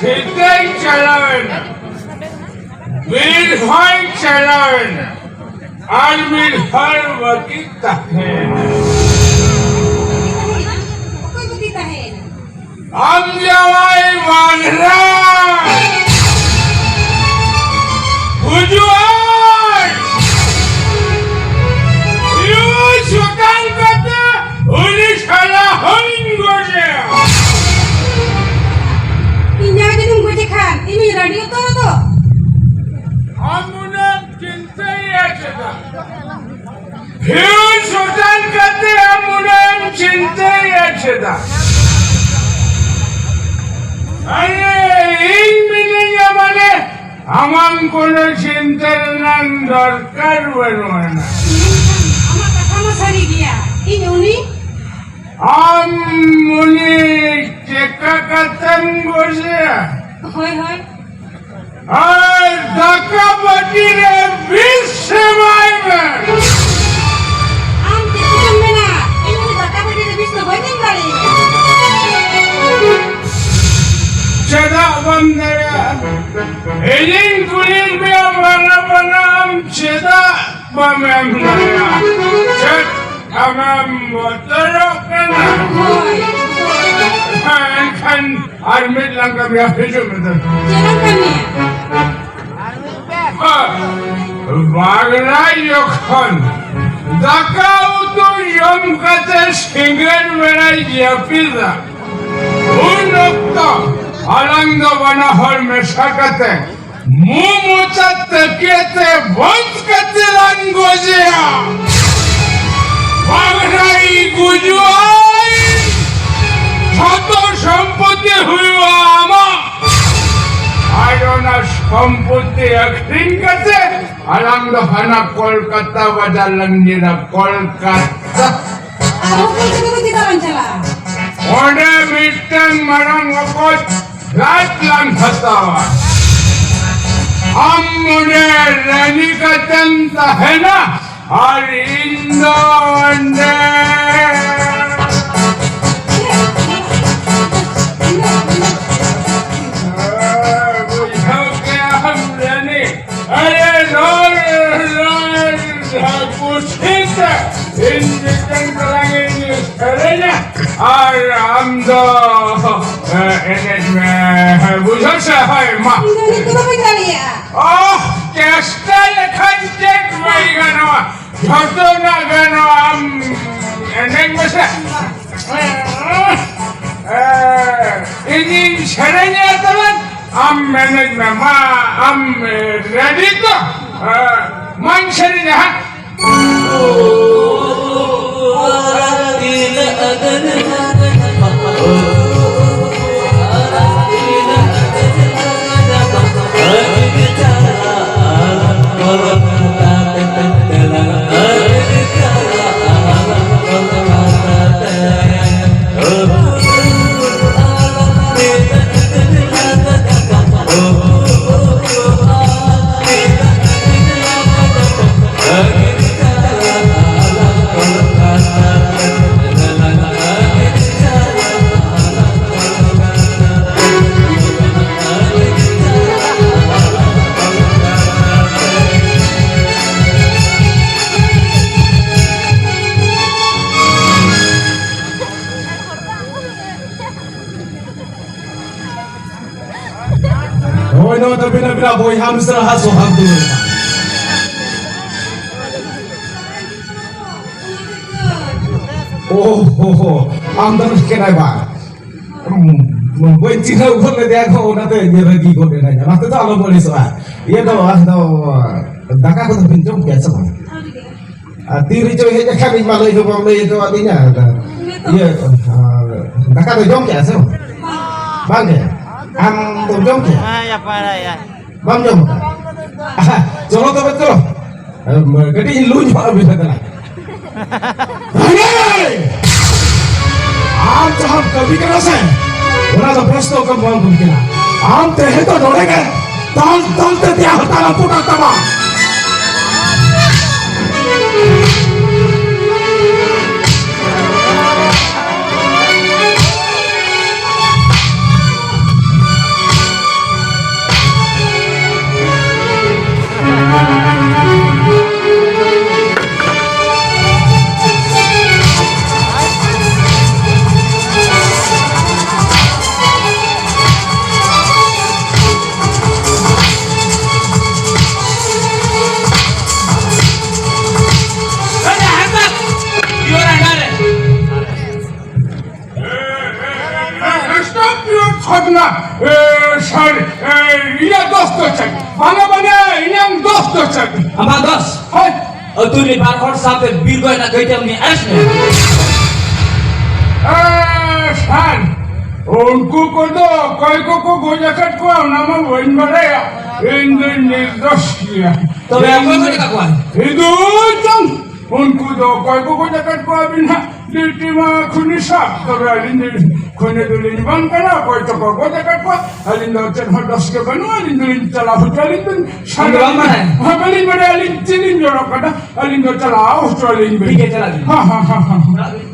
ᱥᱮᱛᱟᱭ ᱪᱟᱞᱟᱣᱮᱱᱟ, ᱵᱤᱨ ᱦᱚᱸᱭ ᱪᱟᱞᱟᱣᱮᱱᱟ, ᱟᱨ ᱢᱤᱫ ᱦᱚᱲ ᱵᱟᱹᱠᱤ ᱛᱟᱦᱮᱸᱭᱮᱱᱟ᱾ ᱚᱠᱚᱭ ᱵᱟᱹᱠᱤ ᱛᱟᱦᱮᱸᱭᱮᱱᱟ? ᱟᱢ ᱡᱟᱶᱟᱭ ᱢᱟᱱᱦᱨᱟ ᱜᱩᱡᱩᱜᱼᱟᱭ᱾ ᱤᱭᱩ ᱥᱚᱛᱟᱱ ᱠᱟᱛᱮ ᱩᱱᱤ ᱥᱟᱞᱟ ᱦᱚᱸᱧ ᱜᱚᱡᱮᱭᱟ᱾ ᱤᱧ ᱡᱟᱶᱟᱭ ᱡᱩᱫᱤᱢ ᱜᱚᱡᱮ ᱠᱷᱟᱱ, ᱤᱧᱤᱧ ᱨᱟᱺᱰᱤ ᱩᱛᱟᱹᱨᱚᱜ ᱫᱚ᱾ ᱟᱢ ᱩᱱᱟᱹᱜ ᱪᱤᱱᱛᱟᱹᱭᱟ ᱪᱮᱫᱟᱜ? ᱯᱷᱤᱭᱩᱡᱽ ᱥᱚᱴᱟᱱ ᱠᱟᱛᱮ ᱟᱢ ᱩᱱᱟᱹᱜ ᱮᱢ ᱪᱤᱱᱛᱟᱹᱭᱟ ᱪᱮᱫᱟᱜ? ᱟᱨᱮ, ᱤᱧ ᱢᱤᱱᱟᱹᱧᱟ ᱢᱟᱱᱮ ᱟᱢᱟᱜ ᱠᱳᱱᱳ ᱪᱤᱱᱛᱟᱹ ᱨᱮᱱᱟᱜ ᱫᱚᱨᱠᱟᱨ ᱵᱟᱹᱱᱩᱜ ᱟᱱᱟ᱾ ᱢᱮᱱᱠᱷᱟᱱ ᱟᱢᱟᱜ ᱠᱟᱛᱷᱟ ᱢᱟ ᱥᱟᱹᱨᱤ ᱜᱮᱭᱟ᱾ ᱤᱧ ᱩᱱᱤ ᱟᱢ ᱩᱱᱤ ᱪᱮᱠᱟ ᱠᱟᱛᱮᱢ ᱜᱚᱡᱮᱭᱟ? ᱦᱳᱭ, ᱦᱳᱭ᱾ ᱟᱨ ᱫᱟᱠᱟ ᱵᱟᱹᱴᱤ ᱨᱮ ᱵᱤᱥ ᱮᱢᱟᱭ ᱢᱮ᱾ ᱟᱢ ᱪᱮᱫ ᱠᱚᱪᱚᱢ ᱢᱮᱱᱟ? ᱤᱧ ᱩᱱᱤ ᱫᱟᱠᱟ ᱵᱟᱹᱴᱤ ᱨᱮ ᱵᱤᱥ ᱫᱚ ᱵᱟᱹᱧ ᱮᱢ ᱫᱟᱲᱮᱭᱟᱭᱟ᱾ ᱪᱮᱫᱟᱜ ᱵᱟᱢ ᱫᱟᱲᱮᱭᱟᱜᱼᱟ? ᱤᱧᱤᱧ ᱠᱩᱞᱤᱭᱮᱫ ᱢᱮᱭᱟ, ᱵᱟᱝᱟ ᱵᱟᱢ ᱮᱢ ᱫᱟᱲᱮᱭᱟᱜᱼᱟ᱾ ᱪᱮᱫ ᱟᱢᱮᱢ ᱵᱚᱛᱚᱨᱚᱜ ᱠᱟᱱᱟ? ᱦᱳᱭ᱾ ᱮᱱᱠᱷᱟᱱ ᱟᱨ ᱢᱤᱫ ᱞᱟᱝ ᱠᱟᱹᱢᱤᱭᱟ, ᱦᱤᱡᱩᱜ ᱢᱮ ᱫᱩ᱾ ᱪᱮᱫ ᱮᱢ ᱠᱟᱹᱢᱤᱭᱟ? ᱦᱮᱸ, ᱵᱟᱜᱽᱲᱟ ᱡᱚᱠᱷᱚᱱ ᱫᱟᱠᱟ ᱩᱛᱩ ᱡᱚᱢ ᱠᱟᱛᱮ ᱥᱤᱸᱜᱟᱹᱲ ᱵᱮᱲᱟᱭ ᱡᱟᱹᱯᱤᱫᱟ, ᱩᱱ ᱚᱠᱛᱚ ᱟᱞᱟᱝ ᱫᱚ ᱵᱟᱱᱟ ᱦᱚᱲ ᱢᱮᱥᱟ ᱠᱟᱛᱮ ᱢᱩ ᱢᱚᱪᱟ ᱛᱟᱹᱠᱤᱭᱟᱹ ᱛᱮ ᱵᱚᱸᱫᱽ ᱠᱟᱛᱮ ᱞᱟᱝ ᱜᱚᱡᱮᱭᱟ᱾ ᱵᱟᱜᱽᱲᱟᱭ ᱜᱩᱡᱩᱜᱼᱟᱭ, ᱡᱷᱚᱛᱚ ᱥᱚᱢᱯᱚᱛᱤ ᱦᱩᱭᱩᱜᱼᱟ ᱟᱢᱟᱜ᱾ ᱟᱨ ᱚᱱᱟ ᱥᱚᱢᱯᱚᱛᱤ ᱟᱹᱠᱷᱨᱤᱧ ᱠᱟᱛᱮ ᱟᱞᱟᱝ ᱫᱚ ᱦᱟᱱᱟ ᱠᱳᱞᱠᱟᱛᱟ ᱵᱟᱡᱟᱨ ᱞᱟᱝ ᱧᱤᱨᱟ, ᱠᱳᱞᱠᱟᱛᱟ᱾ ᱟᱨᱦᱚᱸ ᱠᱳᱞᱠᱟᱛᱟ ᱫᱚ ᱪᱮᱫᱟᱜ ᱵᱟᱝ ᱪᱟᱞᱟᱜᱼᱟ? ᱚᱸᱰᱮ ᱢᱤᱫᱴᱟᱝ ᱢᱟᱨᱟᱝ ᱚᱠᱚᱡ ᱯᱷᱞᱮᱴ ᱞᱟᱝ ᱦᱟᱛᱟᱣᱟ᱾ ᱟᱢ ᱚᱸᱰᱮ ᱨᱟᱹᱱᱤ ᱠᱟᱛᱮᱢ ᱛᱟᱦᱮᱱᱟ, ᱟᱨ ᱤᱧ ᱫᱚ ᱚᱸᱰᱮ᱾ ᱵᱩᱡᱷᱟᱹᱣ ᱠᱮᱜᱼᱟᱢ ᱨᱟᱹᱱᱤ? ᱟᱨᱮ ᱱᱚᱣᱟ, ᱱᱚᱣᱟ ᱠᱩᱥᱤ ᱛᱮ ᱤᱧ ᱢᱤᱫᱴᱟᱝ ᱛᱟᱞᱟᱝ ᱤᱧ ᱥᱮᱨᱮᱧᱟ, ᱟᱨ ᱟᱢ ᱫᱚ, ᱮ, ᱮᱱᱮᱡ ᱢᱮ᱾ ᱵᱩᱡᱷᱟᱹᱣ ᱥᱮ? ᱦᱳᱭ, ᱢᱟ᱾ ᱤᱧ ᱫᱚ ᱱᱤᱛᱚᱜ ᱫᱚ ᱵᱟᱹᱧ ᱫᱟᱲᱮᱭᱟᱜᱼᱟ᱾ ᱚᱦ, ᱪᱮᱥᱴᱟ ᱞᱮᱠᱷᱟᱱ ᱪᱮᱫ ᱵᱟᱭ ᱜᱟᱱᱚᱜᱼᱟ? ᱡᱷᱚᱛᱚᱱᱟᱜ ᱜᱟᱱᱚᱜᱼᱟ᱾ ᱟᱢ ᱮᱱᱮᱡ ᱢᱮᱥᱮ᱾ ᱮ, ᱤᱧᱤᱧ ᱥᱮᱨᱮᱧᱟ ᱛᱟᱞᱟᱝ, ᱟᱢ ᱮᱱᱮᱡ ᱢᱮ᱾ ᱢᱟ, ᱟᱢ ᱨᱮᱰᱤ ᱛᱚ? ᱮ, ᱢᱟᱧ ᱥᱮᱨᱮᱧᱟ ᱦᱟᱸᱜ᱾ ᱵᱚᱭᱦᱟ ᱢᱤᱥᱨᱟ ᱦᱟᱜ ᱥᱚᱦᱟᱜ ᱫᱩᱞᱟᱹᱲ᱾ ᱳ ᱦᱳ ᱦᱳ, ᱟᱢ ᱫᱚ ᱱᱟᱥᱮᱱᱟᱜ ᱵᱟᱝ᱾ ᱦᱩᱸ, ᱵᱟᱹᱧ ᱪᱤᱱᱦᱟᱹᱣ ᱜᱚᱫ ᱞᱮᱫᱮᱭᱟ ᱜᱚ, ᱚᱱᱟᱛᱮ ᱨᱟᱹᱜᱤ ᱜᱚᱫ ᱮᱱᱟᱹᱧ᱾ ᱚᱱᱟ ᱛᱮᱫᱚ ᱟᱞᱚᱢ ᱟᱹᱲᱤᱥᱚᱜᱼᱟ᱾ ᱤᱭᱟᱹ ᱫᱚ, ᱟᱫᱚ ᱫᱟᱠᱟ ᱠᱚᱫᱚ ᱵᱤᱱ ᱡᱚᱢ ᱠᱮᱜᱼᱟ ᱥᱮ ᱵᱟᱝ? ᱟᱨ ᱛᱤ ᱨᱮᱪᱚ ᱦᱮᱡ ᱟᱠᱟᱱ, ᱤᱧ ᱢᱟ ᱞᱟᱹᱭ ᱦᱚᱸ ᱵᱟᱢ ᱞᱟᱹᱭ ᱦᱚᱴᱚ ᱟᱹᱫᱤᱧᱟ᱾ ᱟᱫᱚ ᱤᱭᱟᱹ, ᱟᱨ ᱫᱟᱠᱟ ᱫᱚ ᱡᱚᱢ ᱠᱮᱜᱼᱟ ᱥᱮ ᱵᱟᱝ? ᱵᱟᱝ ᱜᱮ? ᱟᱢ ᱫᱚᱢ ᱡᱚᱢ ᱠᱮᱜᱼᱟ? ᱦᱮᱸ, ᱭᱟ, ᱯᱟᱭᱨᱟ, ᱭᱟ᱾ ᱵᱟᱢ ᱡᱚᱢ ᱠᱟᱜᱼᱟ? ᱟᱦᱟ, ᱪᱚᱞᱚ ᱛᱚᱵᱮ ᱪᱚᱞᱚ᱾ ᱮᱢ, ᱠᱟᱹᱴᱤᱡ ᱤᱧ ᱞᱩᱧ ᱧᱚᱜ ᱟᱹᱵᱤᱱᱟ ᱫᱮᱞᱟ᱾ ᱦᱮᱸ! ᱟᱢ ᱡᱟᱦᱟᱸᱢ ᱠᱟᱹᱢᱤ ᱠᱟᱱᱟ ᱥᱮ, ᱚᱱᱟ ᱫᱚ ᱵᱮᱥ ᱫᱚ ᱠᱟᱹᱢᱤ ᱵᱟᱢ ᱠᱟᱹᱢᱤ ᱠᱟᱱᱟ᱾ ᱟᱢ ᱛᱮᱦᱮᱧ ᱫᱚ ᱱᱚᱰᱮ ᱜᱮ ᱫᱟᱞ ᱫᱟᱞ ᱛᱮ ᱛᱮᱭᱟᱜ ᱦᱟᱛᱟᱝ ᱨᱟᱹᱯᱩᱫ ᱟᱜ ᱛᱟᱢᱟ᱾ Stop your ᱪᱷᱚᱫᱽᱱᱟ! ᱮ, ᱥᱟᱨ, ᱮ, ᱤᱧᱟᱹᱜ ᱫᱳᱥ ᱫᱚ ᱪᱮᱫ? ᱵᱟᱝᱟ, ᱵᱟᱝᱟ, ᱤᱧᱟᱹᱜ ᱫᱳᱥ ᱫᱚ ᱪᱮᱫ? ᱟᱢᱟᱜ ᱫᱳᱥ? ᱦᱳᱭ᱾ ᱟᱹᱛᱩ ᱨᱮ ᱵᱟᱨ ᱦᱚᱲ ᱥᱟᱶᱛᱮ ᱵᱤᱨ ᱜᱚᱡ ᱨᱮᱱᱟᱜ ᱠᱟᱹᱭᱛᱮ ᱩᱱᱤ arrest ᱢᱮ᱾ ᱮ, ᱥᱟᱨ, ᱩᱱᱠᱩ ᱠᱚᱫᱚ ᱚᱠᱚᱭ ᱠᱚᱠᱚ ᱜᱚᱡ ᱟᱠᱟᱫ ᱠᱚᱣᱟ, ᱚᱱᱟ ᱢᱟ ᱵᱟᱹᱧ ᱵᱟᱲᱟᱭᱟ᱾ ᱤᱧ ᱫᱩᱧ ᱱᱤᱨᱫᱳᱥ ᱜᱮᱭᱟ᱾ ᱛᱚᱵᱮ ᱚᱠᱚᱭ ᱜᱚᱡ ᱟᱠᱟᱫ ᱠᱚᱣᱟ? ᱤᱧ ᱫᱩᱧ ᱪᱚᱝ ᱩᱱᱠᱩ ᱫᱚ ᱚᱠᱚᱭ ᱠᱚ ᱜᱚᱡ ᱟᱠᱟᱫ ᱠᱚᱣᱟ ᱵᱤᱱ ᱦᱟᱸᱜ? ᱰᱤᱴᱤ ᱢᱟ ᱠᱷᱩᱱᱤ ᱥᱟᱵ᱾ ᱛᱚᱵᱮ ᱟᱹᱞᱤᱧ ᱫᱚ ᱠᱷᱩᱱᱤ ᱫᱚᱞᱤᱧ ᱵᱟᱝ ᱠᱟᱱᱟ, ᱚᱠᱚᱭ ᱪᱚᱠᱚ ᱜᱚᱡ ᱟᱠᱟᱫ ᱠᱚᱣᱟ᱾ ᱟᱹᱞᱤᱧ ᱫᱚ ᱪᱮᱫ ᱦᱚᱸ ᱫᱳᱥ ᱜᱮ ᱵᱟᱹᱱᱩᱜᱼᱟ, ᱟᱹᱞᱤᱧ ᱫᱚᱞᱤᱧ ᱪᱟᱞᱟᱣ ᱦᱚᱪᱚ, ᱟᱹᱞᱤᱧ ᱫᱚ ᱟᱢ ᱫᱚ ᱵᱟᱢ ᱵᱟᱲᱟᱭᱟ? ᱦᱮᱸ, ᱵᱟᱹᱞᱤᱧ ᱵᱟᱲᱟᱭᱟ, ᱟᱹᱞᱤᱧ ᱪᱮᱫ ᱞᱤᱧ ᱡᱚᱲᱚᱜ ᱠᱟᱱᱟ, ᱟᱹᱞᱤᱧ ᱫᱚ ᱪᱟᱞᱟᱣ ᱦᱚᱪᱚ ᱟᱹᱞᱤᱧ ᱵᱤᱱ᱾ ᱴᱷᱤᱠ ᱜᱮᱭᱟ, ᱪᱟᱞᱟᱜ ᱵᱤᱱ᱾ ᱦᱮᱸ, ᱦᱮᱸ, ᱦᱮᱸ, ᱦᱮᱸ᱾ ᱪᱟᱞᱟᱜ ᱵᱤᱱ᱾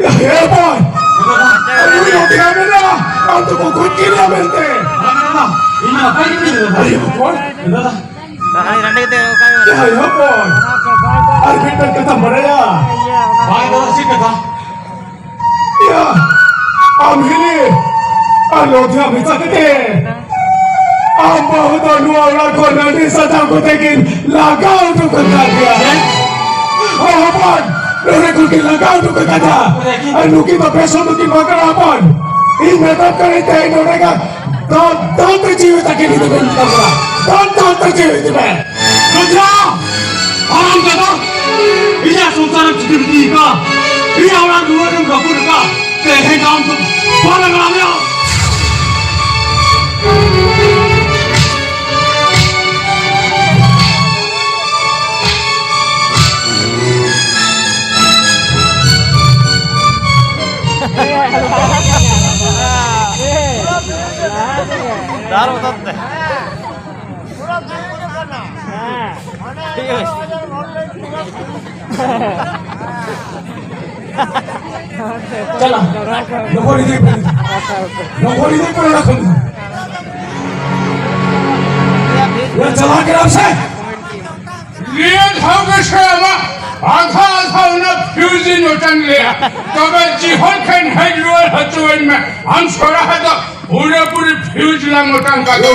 ᱮ ᱦᱚᱯᱚᱱ! ᱩᱱᱤ ᱱᱚᱛᱮ ᱢᱮᱱᱟᱜᱼᱟ, ᱟᱢ ᱫᱚᱠᱚ ᱜᱚᱡ ᱠᱮᱫᱮᱭᱟ ᱢᱮᱱᱛᱮ᱾ ᱵᱟᱝ ᱫᱟᱫᱟ, ᱤᱧ ᱢᱟ ᱱᱟᱯᱟᱭ ᱜᱤᱧ ᱢᱮᱱᱟᱜᱼᱟ᱾ ᱮ ᱦᱚᱯᱚᱱ! ᱫᱟᱫᱟ᱾ ᱛᱟᱦᱞᱮ ᱨᱟᱺᱰᱤ ᱠᱟᱛᱮ ᱚᱠᱟ ᱨᱮ ᱢᱮᱱᱟᱜᱼᱟ? ᱮ ᱦᱚᱯᱚᱱ! ᱟᱨ ᱢᱤᱫᱴᱟᱝ ᱠᱟᱛᱷᱟᱢ ᱵᱟᱲᱟᱭᱟ? ᱵᱟᱝ ᱫᱟᱫᱟ, ᱪᱮᱫ ᱠᱟᱛᱷᱟ? ᱭᱟ, ᱟᱢ ᱦᱤᱞᱤ ᱟᱨ ᱞᱚᱫᱷᱤᱭᱟ ᱢᱮᱥᱟ ᱠᱟᱛᱮ ᱟᱢ ᱵᱟᱹᱦᱩ ᱫᱚ ᱱᱚᱣᱟ ᱚᱲᱟᱜ ᱠᱷᱚᱱ ᱨᱟᱺᱰᱤ ᱥᱟᱡᱟᱣ ᱠᱟᱛᱮ ᱠᱤᱱ ᱞᱟᱜᱟ ᱩᱰᱩᱠ ᱟᱠᱟᱫ ᱜᱮᱭᱟ᱾ ᱪᱮᱫ? ᱚ ᱦᱚᱯᱚᱱ, ᱱᱚᱰᱮ ᱠᱷᱚᱱ ᱠᱤᱱ ᱞᱟᱜᱟ ᱩᱰᱩᱠ ᱟᱠᱟᱫᱟ᱾ ᱟᱨ ᱱᱩᱠᱤᱱ ᱫᱚ ᱵᱮᱥ ᱦᱚᱲ ᱫᱚᱠᱤᱱ ᱵᱟᱝ ᱠᱟᱱᱟ ᱦᱚᱯᱚᱱ᱾ ᱤᱧ ᱢᱮᱛᱟᱢ ᱠᱟᱹᱱᱟᱹᱧ ᱛᱮᱦᱮᱧ ᱱᱚᱰᱮ ᱜᱮ ᱫᱟᱱ, ᱫᱟᱱ ᱛᱮ ᱡᱤᱣᱤ ᱛᱟᱹᱠᱤᱱ ᱤᱫᱤ ᱠᱚᱧ ᱢᱮᱛᱟᱢ ᱠᱟᱱᱟ᱾ ᱫᱟᱱ, ᱫᱟᱱ ᱛᱮ ᱡᱤᱣᱤ ᱤᱫᱤ ᱢᱮ᱾ ᱞᱚᱫᱷᱤᱭᱟ! ᱦᱟᱨᱟᱢ ᱡᱟᱫᱟ! ᱤᱧᱟᱹᱜ ᱥᱚᱝᱥᱟᱨᱮᱢ ᱪᱤᱠᱟᱹ ᱵᱤᱴᱤ ᱠᱟ? ᱤᱧᱟᱹᱜ ᱚᱲᱟᱜ ᱫᱩᱣᱟᱹᱨᱮᱢ ᱨᱟᱹᱯᱩᱫ ᱟᱠᱟᱫ᱾ ᱛᱮᱦᱮᱧ ᱟᱢ ᱫᱚ ᱵᱟᱞᱮ ᱢᱮᱱᱟᱜ ᱢᱮᱭᱟ᱾ ᱫᱟᱨ ᱵᱚᱛᱚᱨ ᱛᱮ᱾ ᱪᱟᱞᱟ᱾ ᱱᱚᱠᱚᱞ ᱤᱫᱤ ᱯᱮ᱾ ᱱᱚᱠᱚᱞ ᱤᱫᱤ ᱯᱮ ᱚᱲᱟᱜ ᱠᱷᱚᱱ᱾ ᱭᱟ, ᱪᱟᱞᱟᱜ ᱠᱟᱱᱟ ᱥᱮ? ᱱᱤᱭᱟᱹ ᱫᱷᱟᱣ ᱜᱮ ᱥᱮ ᱟᱢᱟᱜ ᱟᱫᱷᱟ ᱟᱫᱷᱟ ᱚᱱᱟ ᱯᱷᱤᱭᱩᱡᱽ ᱤᱧ ᱚᱴᱟᱝ ᱞᱮᱭᱟ᱾ ᱛᱚᱵᱮ ᱡᱤᱦᱚᱞ ᱴᱷᱮᱱ ᱦᱮᱡ ᱨᱩᱣᱟᱹᱲ ᱦᱚᱪᱚᱣᱟᱹᱧ ᱢᱮ᱾ ᱟᱢ ᱥᱚᱨᱟ ᱫᱚ ᱯᱩᱨᱟᱹᱯᱩᱨᱤ ᱯᱷᱤᱭᱩᱡᱽ ᱞᱟᱝ ᱚᱴᱟᱝ ᱠᱟᱜ ᱫᱚ᱾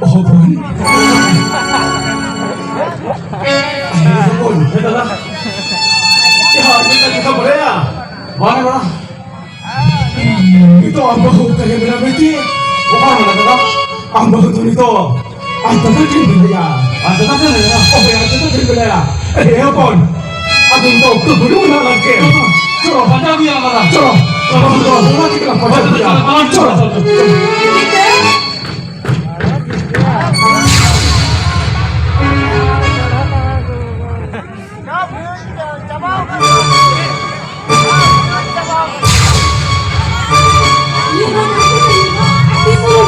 ᱚᱦᱚ ᱵᱚᱱ᱾ ᱚᱦᱚ ᱵᱚᱱ᱾ ᱦᱮᱸ ᱫᱟᱫᱟ᱾ ᱭᱟ, ᱢᱤᱫᱴᱟᱝ ᱠᱟᱛᱷᱟ ᱵᱟᱲᱟᱭᱟ? ᱵᱟᱝ ᱵᱟᱲᱟ᱾ ᱱᱤᱛᱚᱜ ᱟᱢ ᱵᱟᱹᱦᱩ ᱚᱠᱟᱨᱮ ᱢᱮᱱᱟᱭᱟ ᱵᱤᱴᱤ? ᱚᱠᱟᱨᱮ ᱢᱮᱱᱟᱭᱟ ᱫᱟᱫᱟ? ᱟᱢ ᱵᱟᱹᱦᱩ ᱫᱚ ᱱᱤᱛᱚᱜ ᱟᱡ ᱫᱟᱫᱟ ᱴᱷᱮᱱ ᱢᱮᱱᱟᱭᱟ᱾ ᱟᱡ ᱫᱟᱫᱟ ᱴᱷᱮᱱ ᱢᱮᱱᱟᱭᱟ? ᱦᱳᱭ, ᱟᱡ ᱫᱟᱫᱟ ᱴᱷᱮᱱ ᱢᱮᱱᱟᱭᱟ᱾ ᱮ ᱦᱚᱯᱚᱱ, ᱟᱫᱚ ᱱᱤᱛᱚᱜ ᱚᱠᱛᱚ ᱵᱟᱹᱱᱩᱜ ᱟᱱᱟ ᱞᱟᱝᱠᱮ᱾ ᱪᱚᱞᱚ, ᱯᱟᱸᱡᱟ ᱟᱹᱜᱩᱭᱟ ᱫᱟᱫᱟ᱾ ᱪᱚᱞᱚ, ᱪᱚᱞᱚ, ᱪᱚᱞᱚ, ᱚᱱᱟ ᱛᱮᱜᱮ ᱞᱟᱝ ᱯᱟᱸᱡᱟ ᱟᱹᱜᱩᱭᱟ᱾ ᱪᱚᱞᱚ, ᱪᱚᱞᱚ, ᱪᱚᱞᱚ, ᱪᱚᱞᱚ᱾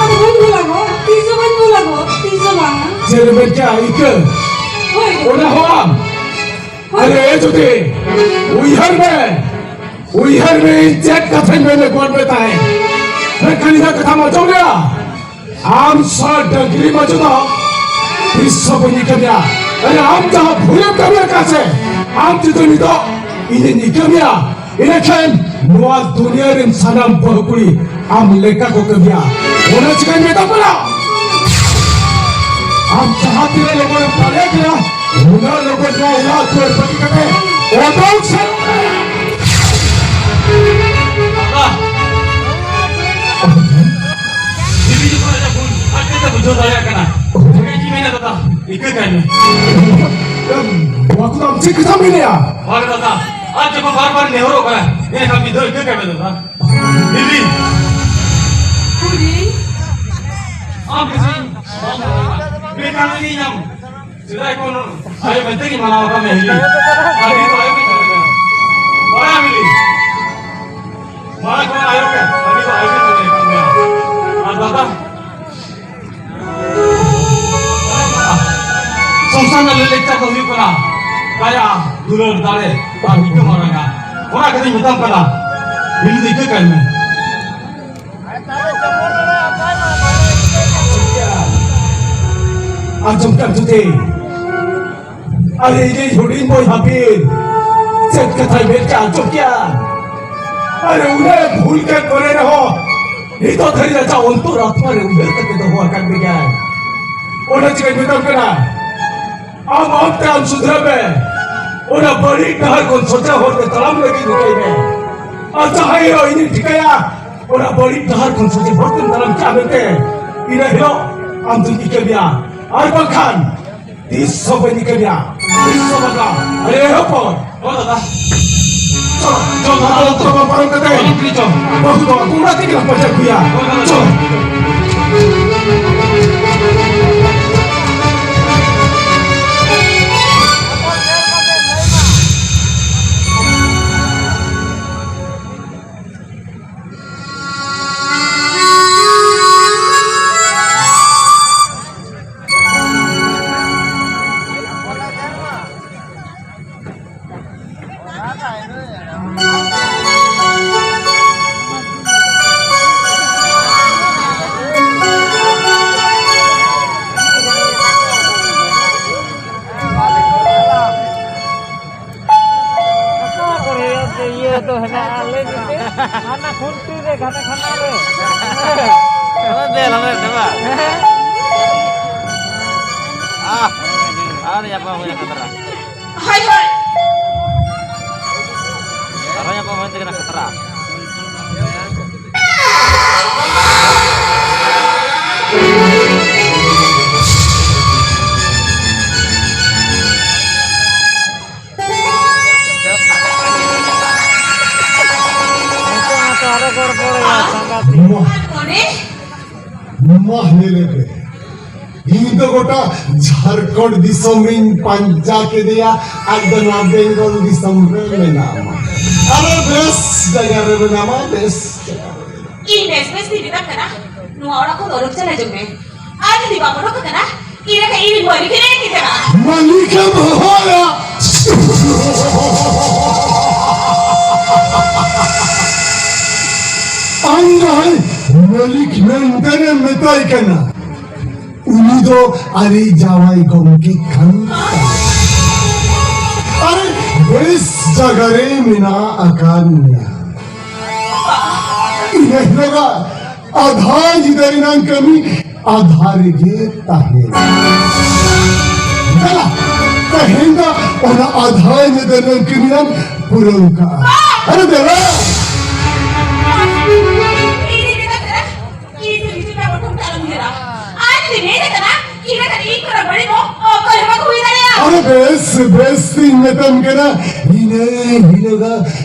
ᱪᱮᱫ ᱤᱠᱟᱹ? ᱦᱳᱭ᱾ ᱚᱱᱟ ᱦᱚᱸ ᱟᱢ? ᱟᱨᱮ ᱡᱩᱫᱤ ᱩᱭᱦᱟᱹᱨ ᱢᱮ, ᱩᱭᱦᱟᱹᱨ ᱢᱮ, ᱤᱧ ᱪᱮᱫ ᱠᱟᱛᱷᱟᱧ ᱢᱮᱱ ᱟᱹᱜᱩᱣᱟᱫ ᱢᱮ ᱛᱟᱦᱮᱸᱫ, ᱢᱮᱱᱠᱷᱟᱱ ᱤᱧᱟᱹᱜ ᱠᱟᱛᱷᱟᱢ ᱟᱸᱡᱚᱢ ᱞᱮᱭᱟ? ᱟᱢ ᱥᱟᱶ ᱰᱟᱹᱝᱨᱤ ᱢᱟᱹᱪᱩ ᱫᱚ ᱛᱤᱥ ᱦᱚᱸ ᱵᱟᱹᱧ ᱠᱟᱹᱢᱤᱭᱟ᱾ ᱟᱨᱮ ᱟᱢ ᱡᱟᱦᱟᱸ ᱵᱷᱩᱞᱮᱢ ᱠᱟᱹᱢᱤ ᱟᱠᱟᱫ ᱥᱮ, ᱟᱢ ᱡᱩᱫᱤ ᱱᱤᱛᱚᱜ ᱤᱧᱤᱧ ᱤᱠᱟᱹ ᱢᱮᱭᱟ, ᱤᱱᱟᱹᱠᱷᱟᱱ ᱱᱚᱣᱟ ᱫᱩᱱᱤᱭᱟᱹ ᱨᱮᱱ ᱥᱟᱱᱟᱢ ᱵᱟᱹᱦᱩ ᱠᱩᱲᱤ ᱟᱢ ᱞᱮᱠᱟ ᱠᱚ ᱠᱟᱹᱢᱤᱭᱟ᱾ ᱚᱱᱟ ᱪᱤᱠᱟᱹᱧ ᱢᱮᱛᱟᱢ ᱠᱟᱱᱟ, ᱟᱢ ᱡᱟᱦᱟᱸ ᱛᱤᱱᱟᱹᱜ ᱞᱚᱜᱚᱱᱮᱢ ᱫᱟᱲᱮᱭᱟᱜ ᱠᱟᱱᱟ, ᱩᱱᱟᱹᱜ ᱞᱚᱜᱚᱱ ᱱᱚᱣᱟ ᱚᱲᱟᱜ ᱫᱩᱣᱟᱹᱨ ᱵᱟᱹᱜᱤ ᱠᱟᱛᱮ ᱚᱰᱚᱠ ᱥᱮᱱᱚᱜ ᱢᱮ᱾ ᱫᱟᱫᱟ, ᱫᱤᱫᱤ ᱡᱚᱠᱷᱚᱱ ᱟᱡᱟᱜ ᱵᱷᱩᱞ ᱟᱡ ᱛᱮᱫᱚ ᱵᱩᱡᱷᱟᱹᱣ ᱫᱟᱲᱮᱭᱟᱜ ᱠᱟᱱᱟ, ᱪᱮᱫ ᱤᱧ ᱢᱮᱱᱟ ᱫᱟᱫᱟ, ᱤᱠᱟᱹ ᱠᱟᱭ ᱢᱮ᱾ ᱱᱚᱣᱟ ᱠᱚᱫᱚ ᱟᱢ ᱪᱮᱫ ᱠᱟᱛᱷᱟᱢ ᱢᱮᱱᱮᱜᱼᱟ? ᱦᱳᱭ ᱫᱟᱫᱟ, ᱟᱡ ᱡᱚᱠᱷᱚᱱ ᱵᱟᱨ ᱵᱟᱨ ᱱᱮᱦᱚᱨᱚᱜ ᱠᱟᱱᱟ, ᱮᱱᱠᱷᱟᱱ ᱢᱤᱫ ᱫᱷᱟᱣ ᱤᱠᱟᱹ ᱠᱟᱭ ᱢᱮ ᱫᱟᱫᱟ᱾ ᱫᱤᱫᱤ᱾ ᱠᱩᱲᱤ᱾ ᱟᱢ ᱠᱩᱥᱤ᱾ ᱢᱤᱫᱴᱟᱝ ᱜᱮ ᱧᱟᱢ᱾ ᱥᱮᱫᱟᱭ ᱠᱷᱚᱱ ᱟᱭᱳ ᱢᱮᱱᱛᱮ ᱜᱤᱧ ᱢᱟᱱᱟᱣ ᱟᱠᱟᱫ ᱢᱮᱭᱟ, ᱦᱤᱞᱤ᱾ ᱟᱨ ᱱᱤᱛ ᱫᱚ ᱟᱭᱳ ᱜᱤᱧ ᱢᱮᱛᱟᱢ ᱠᱟᱱᱟ᱾ ᱵᱟᱲᱟᱭᱟᱢ, ᱦᱤᱞᱤ? ᱢᱟᱲᱟᱝ ᱠᱷᱚᱱ ᱟᱭᱳ ᱜᱮ, ᱟᱨ ᱱᱤᱛ ᱫᱚ ᱟᱭᱳ ᱜᱤᱧ ᱢᱮᱛᱟᱢ ᱠᱟᱱᱟ᱾ ᱟᱨ ᱫᱟᱫᱟ, ᱥᱚᱝᱥᱟᱨ ᱨᱮᱱᱟᱜ ᱞᱟᱹᱭ ᱞᱟᱠᱪᱟᱨ ᱫᱚ ᱦᱩᱭᱩᱜ ᱠᱟᱱᱟ ᱫᱟᱭᱟ, ᱫᱩᱞᱟᱹᱲ, ᱫᱟᱲᱮ ᱟᱨ ᱤᱠᱟᱹ ᱢᱟᱨᱟᱝᱟ᱾ ᱚᱱᱟ ᱠᱷᱟᱹᱛᱤᱨᱤᱧ ᱢᱮᱛᱟᱢ ᱠᱟᱱᱟ, ᱦᱤᱞᱤ ᱫᱚ ᱤᱠᱟᱹ ᱠᱟᱭ ᱢᱮ᱾ ᱟᱸᱡᱚᱢ ᱠᱟᱜ ᱡᱩᱫᱤ, ᱟᱨᱮ ᱤᱧᱤᱡ ᱦᱩᱰᱤᱧ ᱵᱚᱭᱦᱟ ᱵᱤᱱ ᱪᱮᱫ ᱠᱟᱛᱷᱟᱭ ᱢᱮᱱ ᱠᱟᱜ ᱟᱸᱡᱚᱢ ᱠᱮᱜᱼᱟ? ᱟᱨᱮ ᱩᱱᱟᱹᱜ ᱵᱷᱩᱞ ᱠᱟᱱ ᱠᱚᱨᱮ ᱨᱮᱦᱚᱸ ᱱᱤᱛᱚᱜ ᱫᱷᱟᱹᱨᱤᱡ ᱟᱡᱟᱜ ᱚᱱᱛᱚᱨ ᱟᱛᱢᱟ ᱨᱮ ᱩᱭᱦᱟᱹᱨ ᱠᱟᱛᱮ ᱫᱚᱦᱚ ᱟᱠᱟᱫ ᱢᱮᱭᱟᱭ᱾ ᱚᱱᱟ ᱪᱤᱠᱟᱹᱧ ᱢᱮᱛᱟᱢ ᱠᱟᱱᱟ, ᱟᱢ ᱟᱢᱛᱮ ᱟᱢ ᱥᱩᱫᱷᱨᱟᱹᱜ ᱢᱮ᱾ ᱚᱱᱟ ᱵᱟᱹᱲᱤᱡ ᱰᱟᱦᱟᱨ ᱠᱷᱚᱱ ᱥᱚᱡᱷᱮ ᱦᱚᱨ ᱛᱮ ᱛᱟᱲᱟᱢ ᱞᱟᱹᱜᱤᱫ ᱨᱤᱠᱟᱹᱭ ᱢᱮ᱾ ᱟᱨ ᱡᱟᱦᱟᱸ ᱦᱤᱞᱳᱜ ᱤᱧᱤᱧ ᱴᱷᱤᱠᱟᱹᱭᱟ, ᱚᱱᱟ ᱵᱟᱹᱲᱤᱡ ᱰᱟᱦᱟᱨ ᱠᱷᱚᱱ ᱥᱚᱡᱷᱮ ᱦᱚᱨ ᱛᱮᱢ ᱛᱟᱲᱟᱢ ᱠᱮᱜᱼᱟ ᱢᱮᱱᱛᱮ, ᱤᱱᱟᱹ ᱦᱤᱞᱳᱜ ᱟᱢ ᱫᱩᱧ ᱤᱠᱟᱹ ᱢᱮᱭᱟ᱾ ᱟᱨ ᱵᱟᱝᱠᱷᱟᱱ ᱛᱤᱥ ᱦᱚᱸ ᱵᱟᱹᱧ ᱤᱠᱟᱹ ᱢᱮᱭᱟ, ᱛᱤᱥ ᱦᱚᱸ ᱵᱟᱝᱟ᱾ ᱟᱨᱮ ᱦᱚᱯᱚᱱ, ᱦᱳᱭ ᱫᱟᱫᱟ᱾ ᱪᱚᱞ, ᱪᱚᱞ, ᱫᱟᱫᱟ, ᱪᱚᱞ, ᱵᱟᱵᱟ ᱯᱟᱨᱚᱢ ᱠᱟᱛᱮ᱾ ᱪᱚᱞ, ᱪᱚᱞ᱾ ᱵᱟᱹᱦᱩ ᱫᱚ ᱟᱹᱛᱩ ᱚᱲᱟᱜ ᱛᱮᱜᱮ ᱞᱟᱝ ᱯᱟᱸᱡᱟ ᱟᱹᱜᱩᱭᱟ᱾ ᱦᱳᱭ, ᱫᱟᱫᱟ᱾ ᱪᱚᱞ᱾ ᱟᱞᱚᱢ ᱫᱮᱞ, ᱟᱞᱚᱢ ᱫᱮᱞ, ᱵᱟ᱾ ᱟᱦ, ᱟᱨ ᱧᱟᱯᱟᱢ ᱦᱩᱭ ᱞᱮᱱ ᱠᱷᱟᱛᱨᱟ᱾ ᱦᱳᱭ, ᱦᱳᱭ᱾ ᱟᱨᱦᱚᱸ ᱧᱟᱯᱟᱢ ᱦᱩᱭ ᱞᱮᱱ ᱠᱷᱟᱛᱨᱟ᱾ ᱱᱤᱛᱚᱜ ᱢᱟᱛᱚ ᱟᱨᱚ ᱜᱚᱲᱵᱚᱲᱮᱭᱟ ᱥᱟᱸᱜᱟᱛᱮ᱾ ᱢᱟ, ᱢᱟ ᱧᱮᱞᱮ ᱯᱮ, ᱤᱧ ᱫᱚ ᱜᱚᱴᱟ ᱡᱷᱟᱲᱠᱷᱚᱸᱰ ᱫᱤᱥᱚᱢ ᱨᱤᱧ ᱯᱟᱸᱡᱟ ᱠᱮᱫᱮᱭᱟ, ᱟᱡ ᱫᱚ ᱱᱚᱣᱟ ᱵᱮᱝᱜᱚᱞ ᱫᱤᱥᱚᱢ ᱨᱮ ᱢᱮᱱᱟᱢᱟ᱾ ᱟᱨᱚ ᱵᱮᱥ ᱡᱟᱭᱜᱟ ᱨᱮ ᱢᱮᱱᱟᱢᱟ, ᱵᱮᱥ ᱡᱟᱭᱜᱟ ᱨᱮ ᱢᱮᱱᱟᱢᱟ᱾ ᱤᱧ ᱵᱮᱥ ᱵᱮᱥ ᱛᱤᱧ ᱢᱮᱛᱟᱢ ᱠᱟᱱᱟ, ᱱᱚᱣᱟ ᱚᱲᱟᱜ ᱠᱷᱚᱱ ᱚᱰᱚᱠ ᱪᱟᱞᱟᱜ ᱡᱚᱝ ᱢᱮ᱾ ᱟᱨ ᱡᱩᱫᱤ ᱵᱟᱢ ᱚᱰᱚᱠ ᱟᱠᱟᱱᱟ, ᱤᱱᱟᱹ ᱠᱷᱟᱱ ᱤᱧ ᱢᱟᱹᱞᱤᱠ ᱮ ᱞᱟᱹᱭ ᱠᱮᱫᱟ᱾ ᱢᱟᱹᱞᱤᱠ ᱮᱢ ᱦᱚᱦᱚᱭᱟ᱾ ᱟᱢ ᱡᱟᱦᱟᱸᱭ ᱢᱟᱹᱞᱤᱠ ᱢᱮᱱᱛᱮ ᱮᱢ ᱢᱮᱛᱟᱭ ᱠᱟᱱᱟ, ᱩᱱᱤ ᱫᱚ ᱟᱞᱮ ᱡᱟᱶᱟᱭ ᱜᱚᱢᱠᱮ ᱠᱟᱱ ᱛᱟᱞᱮ᱾ ᱟᱨ ᱵᱮᱥ ᱡᱟᱭᱜᱟ ᱨᱮ ᱢᱮᱱᱟᱜ ᱟᱠᱟᱫ ᱢᱮᱭᱟ᱾ ᱤᱱᱟᱹ ᱦᱤᱞᱳᱜᱟᱜ ᱟᱫᱷᱟ ᱧᱤᱫᱟᱹ ᱨᱮᱱᱟᱜ ᱠᱟᱹᱢᱤ ᱟᱫᱷᱟ ᱨᱮᱜᱮ ᱛᱟᱦᱮᱸᱱᱟ᱾ ᱫᱮᱞᱟ, ᱛᱮᱦᱮᱧ ᱫᱚ ᱚᱱᱟ ᱟᱫᱷᱟ ᱧᱤᱫᱟᱹ ᱨᱮᱱᱟᱜ ᱠᱟᱹᱢᱤ ᱞᱟᱝ ᱯᱩᱨᱟᱹᱣ ᱠᱟᱜᱼᱟ᱾ ᱟᱨᱮ ᱫᱮᱞᱟ᱾ ᱤᱧ ᱫᱚ ᱱᱤᱛᱚᱜ ᱫᱚ ᱜᱚᱴᱷᱚᱱ ᱛᱟᱞᱟᱝ ᱩᱭᱦᱟᱹᱨᱟ᱾ ᱟᱨ ᱡᱩᱫᱤ ᱢᱮᱱ ᱟᱠᱟᱱᱟ, ᱤᱱᱟᱹ ᱠᱷᱟᱱ ᱤᱧ ᱠᱷᱚᱱᱟᱜ ᱵᱟᱹᱲᱤᱡ ᱫᱚ ᱚᱠᱚᱭ ᱦᱚᱸ ᱵᱟᱠᱚ ᱦᱩᱭ ᱫᱟᱲᱮᱭᱟᱜᱼᱟ᱾ ᱟᱨᱮ ᱵᱮᱥ, ᱵᱮᱥ ᱤᱧ ᱢᱮᱛᱟᱢ ᱠᱟᱱᱟ, ᱤᱱᱟᱹ ᱦᱤᱞᱳᱜᱟ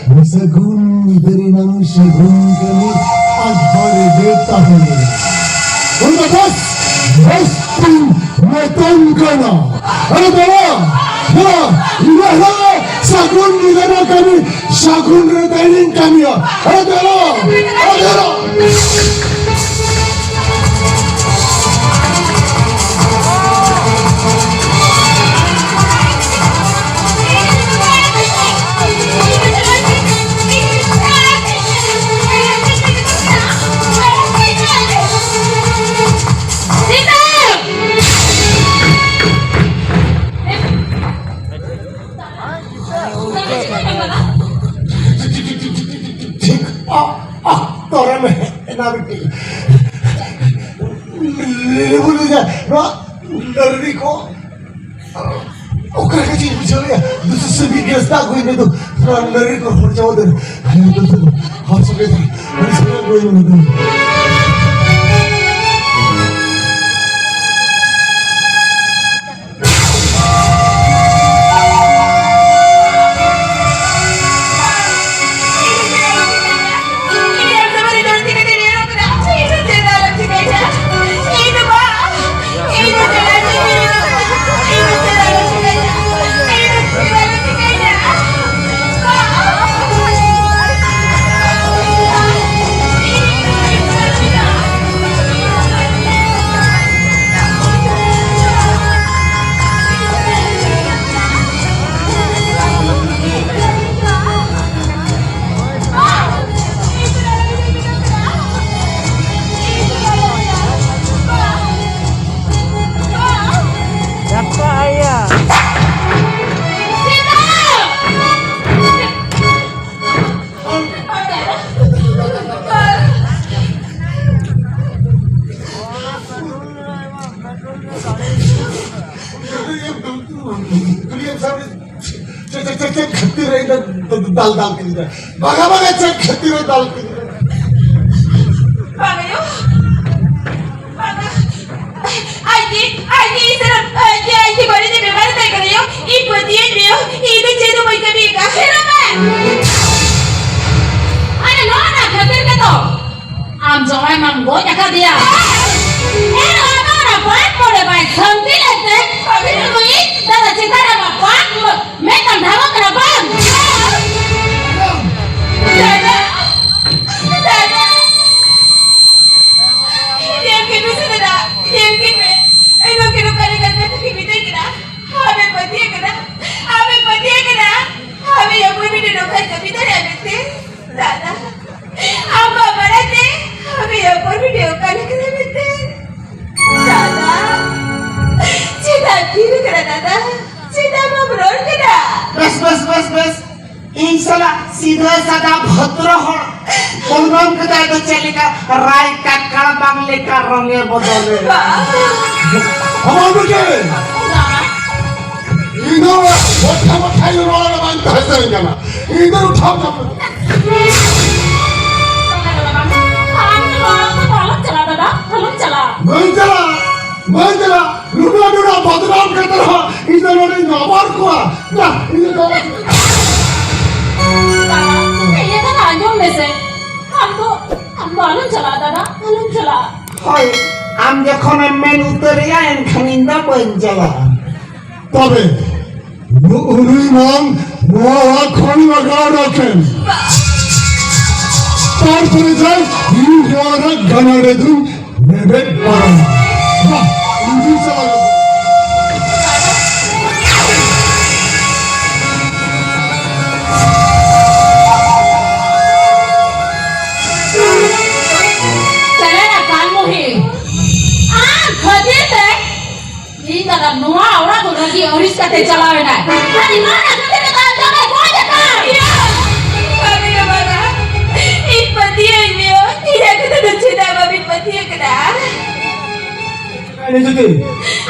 ᱥᱟᱹᱜᱩᱱ ᱧᱤᱫᱟᱹ ᱨᱮᱱᱟᱝ ᱥᱟᱹᱜᱩᱱ ᱠᱟᱹᱢᱤ ᱟᱫᱷᱟ ᱨᱮᱜᱮ ᱛᱟᱦᱮᱸ ᱞᱮᱱᱟ᱾ ᱚᱱᱟ ᱵᱮᱥ, ᱵᱮᱥ ᱤᱧ ᱢᱮᱛᱟᱢ ᱠᱟᱱᱟ᱾ ᱟᱨᱮ ᱫᱟᱫᱟ, ᱫᱟᱫᱟ, ᱤᱱᱟᱹ ᱦᱤᱞᱳᱜ ᱥᱟᱹᱜᱩᱱ ᱧᱤᱫᱟᱹ ᱨᱮᱱᱟᱜ ᱠᱟᱹᱢᱤ ᱥᱟᱹᱜᱩᱱ ᱨᱮ ᱛᱟᱦᱮᱸ ᱞᱮᱱ ᱠᱟᱹᱢᱤᱭᱟ᱾ ᱟᱨᱮ ᱫᱟᱫᱟ, ᱟᱨᱮ ᱫᱟᱫᱟ᱾ ᱴᱷᱤᱠ, ᱟ, ᱟ, ᱛᱚᱨᱮ ᱢᱤᱫᱴᱤᱡ ᱞᱮᱵᱩ ᱞᱮᱫᱟ᱾ ᱱᱚᱣᱟ ᱱᱟᱹᱨᱲᱤ ᱠᱚ ᱚᱠᱟ ᱞᱮᱠᱟ ᱪᱚᱧ ᱵᱩᱡᱷᱟᱹᱣᱮᱫᱼᱟ᱾ ᱫᱩᱥᱤ ᱥᱩᱵᱤ ᱜᱮᱥ ᱫᱟᱜ ᱠᱚ ᱤᱧ ᱫᱚ ᱱᱚᱣᱟ ᱱᱟᱹᱨᱲᱤ ᱠᱚ ᱦᱚᱲ ᱪᱟᱵᱟ ᱩᱛᱟᱹᱨ᱾ ᱦᱟᱭ ᱫᱩᱥᱤ ᱦᱚᱲ ᱥᱚᱸᱜᱮ ᱛᱮ ᱟᱹᱰᱤ ᱥᱟᱺᱜᱤᱧ ᱠᱚ ᱤᱧ ᱫᱚ᱾ ᱪᱮᱫ, ᱪᱮᱫ, ᱪᱮᱫ, ᱪᱮᱫ ᱠᱷᱟᱹᱛᱤᱨ ᱨᱮ ᱤᱧ ᱫᱚ ᱫᱟᱞ, ᱫᱟᱞ ᱠᱤᱫᱤᱧᱟ? ᱵᱟᱜᱟ, ᱵᱟᱜᱟ, ᱪᱮᱫ ᱠᱷᱟᱹᱛᱤᱨ ᱨᱮ ᱫᱟᱞ ᱠᱤᱫᱤᱧᱟ? ᱵᱟᱝ ᱟᱭᱳ, ᱵᱟᱝᱟ᱾ ᱟᱡ ᱜᱮ, ᱟᱡ ᱜᱮ ᱤᱧ ᱥᱟᱞᱟᱜ, ᱟᱡ ᱜᱮ, ᱟᱡ ᱜᱮ ᱵᱟᱹᱲᱤᱡ ᱮ ᱵᱮᱵᱚᱦᱟᱨ ᱮᱫᱟᱭ ᱠᱟᱱᱟ ᱭᱳ᱾ ᱤᱧ ᱯᱟᱹᱛᱭᱟᱹᱣ ᱢᱮ ᱭᱳ, ᱤᱧ ᱫᱚ ᱪᱮᱫ ᱦᱚᱸ ᱵᱟᱹᱧ ᱠᱟᱹᱢᱤ ᱟᱠᱟᱫᱼᱟ᱾ ᱯᱷᱮᱨᱟᱣ ᱢᱮ᱾ ᱟᱨ ᱱᱚᱣᱟ ᱨᱮᱱᱟᱜ ᱠᱷᱟᱹᱛᱤᱨ ᱜᱮᱛᱚ ᱟᱢ ᱡᱟᱶᱟᱭ ᱢᱟᱢ ᱜᱚᱡ ᱟᱠᱟᱫᱮᱭᱟ᱾ ᱮᱱ ᱨᱮᱦᱚᱸ ᱚᱱᱟ ᱵᱟᱨ ᱢᱚᱬᱮ ᱵᱟᱭ ᱥᱟᱹᱱᱛᱤ ᱞᱮᱱᱛᱮ ᱟᱹᱵᱤᱱ ᱱᱩᱭ ᱫᱟᱫᱟ ᱪᱮᱛᱟᱱ ᱨᱮ ᱟᱢᱟᱜ ᱵᱟᱨ ᱢᱮᱫ ᱛᱟᱢ ᱫᱷᱟᱣ ᱠᱟᱱᱟ ᱵᱟᱝ? ᱫᱟᱫᱟ, ᱫᱟᱫᱟ, ᱧᱮᱞ ᱠᱮᱫ ᱢᱮ ᱥᱮ ᱫᱟᱫᱟ, ᱧᱮᱞ ᱠᱮᱫ ᱢᱮ᱾ ᱮᱱᱦᱚᱸ ᱠᱤᱱ ᱚᱠᱟ ᱞᱮᱠᱟᱱ ᱠᱟᱛᱷᱟ ᱠᱤᱱ ᱢᱮᱛᱟᱹᱧ ᱠᱟᱱᱟ᱾ ᱟᱢᱮᱢ ᱯᱟᱹᱛᱭᱟᱹᱜ ᱠᱟᱱᱟ, ᱟᱢᱮᱢ ᱯᱟᱹᱛᱭᱟᱹᱜ ᱠᱟᱱᱟ᱾ ᱟᱢᱮ ᱚᱠᱚᱭ ᱢᱤᱫᱴᱮᱱ ᱱᱚᱝᱠᱟᱭ ᱠᱟᱹᱢᱤ ᱫᱟᱲᱮᱭᱟᱜᱼᱟ ᱢᱮᱱᱛᱮ? ᱫᱟᱫᱟ, ᱟᱢ ᱵᱟᱢ ᱵᱟᱲᱟᱭ ᱛᱮ ᱟᱢᱮ ᱚᱠᱚᱭ ᱢᱤᱫᱴᱮᱱ ᱚᱠᱟ ᱞᱮᱠᱟᱱᱟ ᱢᱮᱱᱛᱮ? ᱫᱟᱫᱟ, ᱪᱮᱫᱟᱜ ᱛᱷᱤᱨ ᱠᱟᱱᱟ ᱫᱟᱫᱟ? ᱪᱮᱫᱟᱜ ᱵᱟᱢ ᱨᱚᱲ ᱠᱟᱱᱟ? ᱵᱮᱥ, ᱵᱮᱥ, ᱵᱮᱥ, ᱵᱮᱥ᱾ ᱤᱧ ᱥᱟᱞᱟᱜ ᱥᱤᱫᱷᱟᱹ ᱥᱟᱫᱟ ᱵᱷᱚᱫᱨᱚ ᱦᱚᱲ ᱵᱚᱫᱱᱟᱢ ᱠᱮᱫᱟᱭ ᱫᱚ ᱪᱮᱫ ᱞᱮᱠᱟ? ᱨᱟᱭ ᱠᱟᱠᱲᱟ ᱵᱟᱝ ᱞᱮᱠᱟ ᱨᱚᱝᱮ ᱵᱚᱫᱚᱞᱮ᱾ ᱟᱢᱟᱜ ᱵᱩᱡᱷᱟᱹᱣ? ᱤᱧ ᱫᱚ ᱵᱚᱴᱷᱟ ᱵᱚᱴᱷᱟ ᱤᱧ ᱨᱚᱲ ᱨᱮ ᱵᱟᱝ ᱛᱟᱦᱮᱸ ᱥᱟᱱᱟᱧ ᱠᱟᱱᱟ᱾ ᱤᱧ ᱫᱚ ᱴᱷᱟᱶ ᱧᱟᱢ ᱠᱟᱛᱮ᱾ ᱟᱢ ᱫᱚ ᱱᱚᱣᱟ ᱠᱚ ᱟᱞᱚᱢ ᱪᱟᱞᱟᱜ ᱫᱟᱫᱟ, ᱟᱞᱚᱢ ᱪᱟᱞᱟᱜ᱾ ᱵᱟᱹᱧ ᱪᱟᱞᱟᱜ, ᱵᱟᱹᱧ ᱪᱟᱞᱟᱜ᱾ ᱱᱩᱱᱟᱹᱜ ᱱᱩᱱᱟᱹᱜ ᱵᱚᱫᱱᱟᱢ ᱠᱟᱛᱮ ᱨᱮᱦᱚᱸ ᱤᱧ ᱫᱚ ᱱᱚᱰᱮᱧ ᱱᱚᱵᱚᱨ ᱠᱚᱣᱟ᱾ ᱱᱟ, ᱤᱧ ᱫᱚ ᱫᱟᱫᱟ, ᱤᱭᱟᱹ ᱫᱟᱫᱟ, ᱟᱸᱡᱚᱢ ᱢᱮᱥᱮ᱾ ᱟᱢ ᱫᱚ, ᱟᱢ ᱫᱚ ᱟᱞᱚᱢ ᱪᱟᱞᱟᱜ ᱫᱟᱫᱟ, ᱟᱞᱚᱢ ᱪᱟᱞᱟᱜ᱾ ᱦᱳᱭ, ᱟᱢ ᱡᱚᱠᱷᱚᱱᱮᱢ ᱢᱮᱱ ᱩᱛᱟᱹᱨᱮᱜᱼᱟ, ᱮᱱᱠᱷᱟᱱ ᱤᱧ ᱫᱚ ᱵᱟᱹᱧ ᱪᱟᱞᱟᱜᱼᱟ᱾ ᱛᱚᱵᱮ ᱱᱩᱜᱼᱩ ᱱᱩᱭ ᱢᱟᱱ ᱱᱚᱣᱟ ᱚᱲᱟᱜ ᱠᱷᱚᱱ ᱞᱟᱜᱟᱣ ᱚᱰᱚᱠᱮᱢ᱾ ᱛᱟᱨᱯᱚᱨᱮ ᱡᱟᱭ ᱤᱧ ᱱᱚᱣᱟ ᱨᱮ ᱜᱟᱱᱟᱰᱮ ᱫᱩᱧ ᱞᱮᱵᱮᱫ ᱯᱟᱨᱚᱢᱟ᱾ ᱵᱟᱦ, ᱤᱧ ᱫᱩᱧ ᱪᱟᱞᱟᱜ᱾ ᱪᱟᱞᱟᱣᱮᱱᱟ ᱠᱟᱞᱢᱩᱦᱤ᱾ ᱟᱢ ᱠᱷᱟᱹᱛᱤᱨ ᱛᱮ ᱤᱧ ᱫᱟᱫᱟ ᱱᱚᱣᱟ ᱚᱲᱟᱜ ᱠᱷᱚᱱ ᱨᱟᱹᱜᱤ ᱟᱹᱲᱤᱥ ᱠᱟᱛᱮ ᱪᱟᱞᱟᱣ ᱮᱱᱟᱭ᱾ ᱟᱨ ᱤᱧ ᱫᱟᱫᱟ ᱠᱷᱟᱹᱛᱤᱨ ᱛᱮ ᱟᱢ ᱡᱟᱶᱟᱭ ᱜᱚᱡ ᱟᱠᱟᱱ᱾ ᱤᱭᱟᱹ! ᱵᱟᱹᱵᱤ ᱫᱚ ᱵᱟᱵᱟ, ᱤᱧ ᱯᱟᱹᱛᱭᱟᱹᱣ ᱤᱧ ᱢᱮ᱾ ᱤᱧᱟᱹᱜ ᱠᱟᱛᱷᱟ ᱫᱚ ᱪᱮᱫᱟᱜ ᱵᱟᱵᱤᱱ ᱯᱟᱹᱛᱭᱟᱹᱣ ᱠᱟᱫᱟ?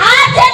ᱟᱨ ᱪᱮᱫ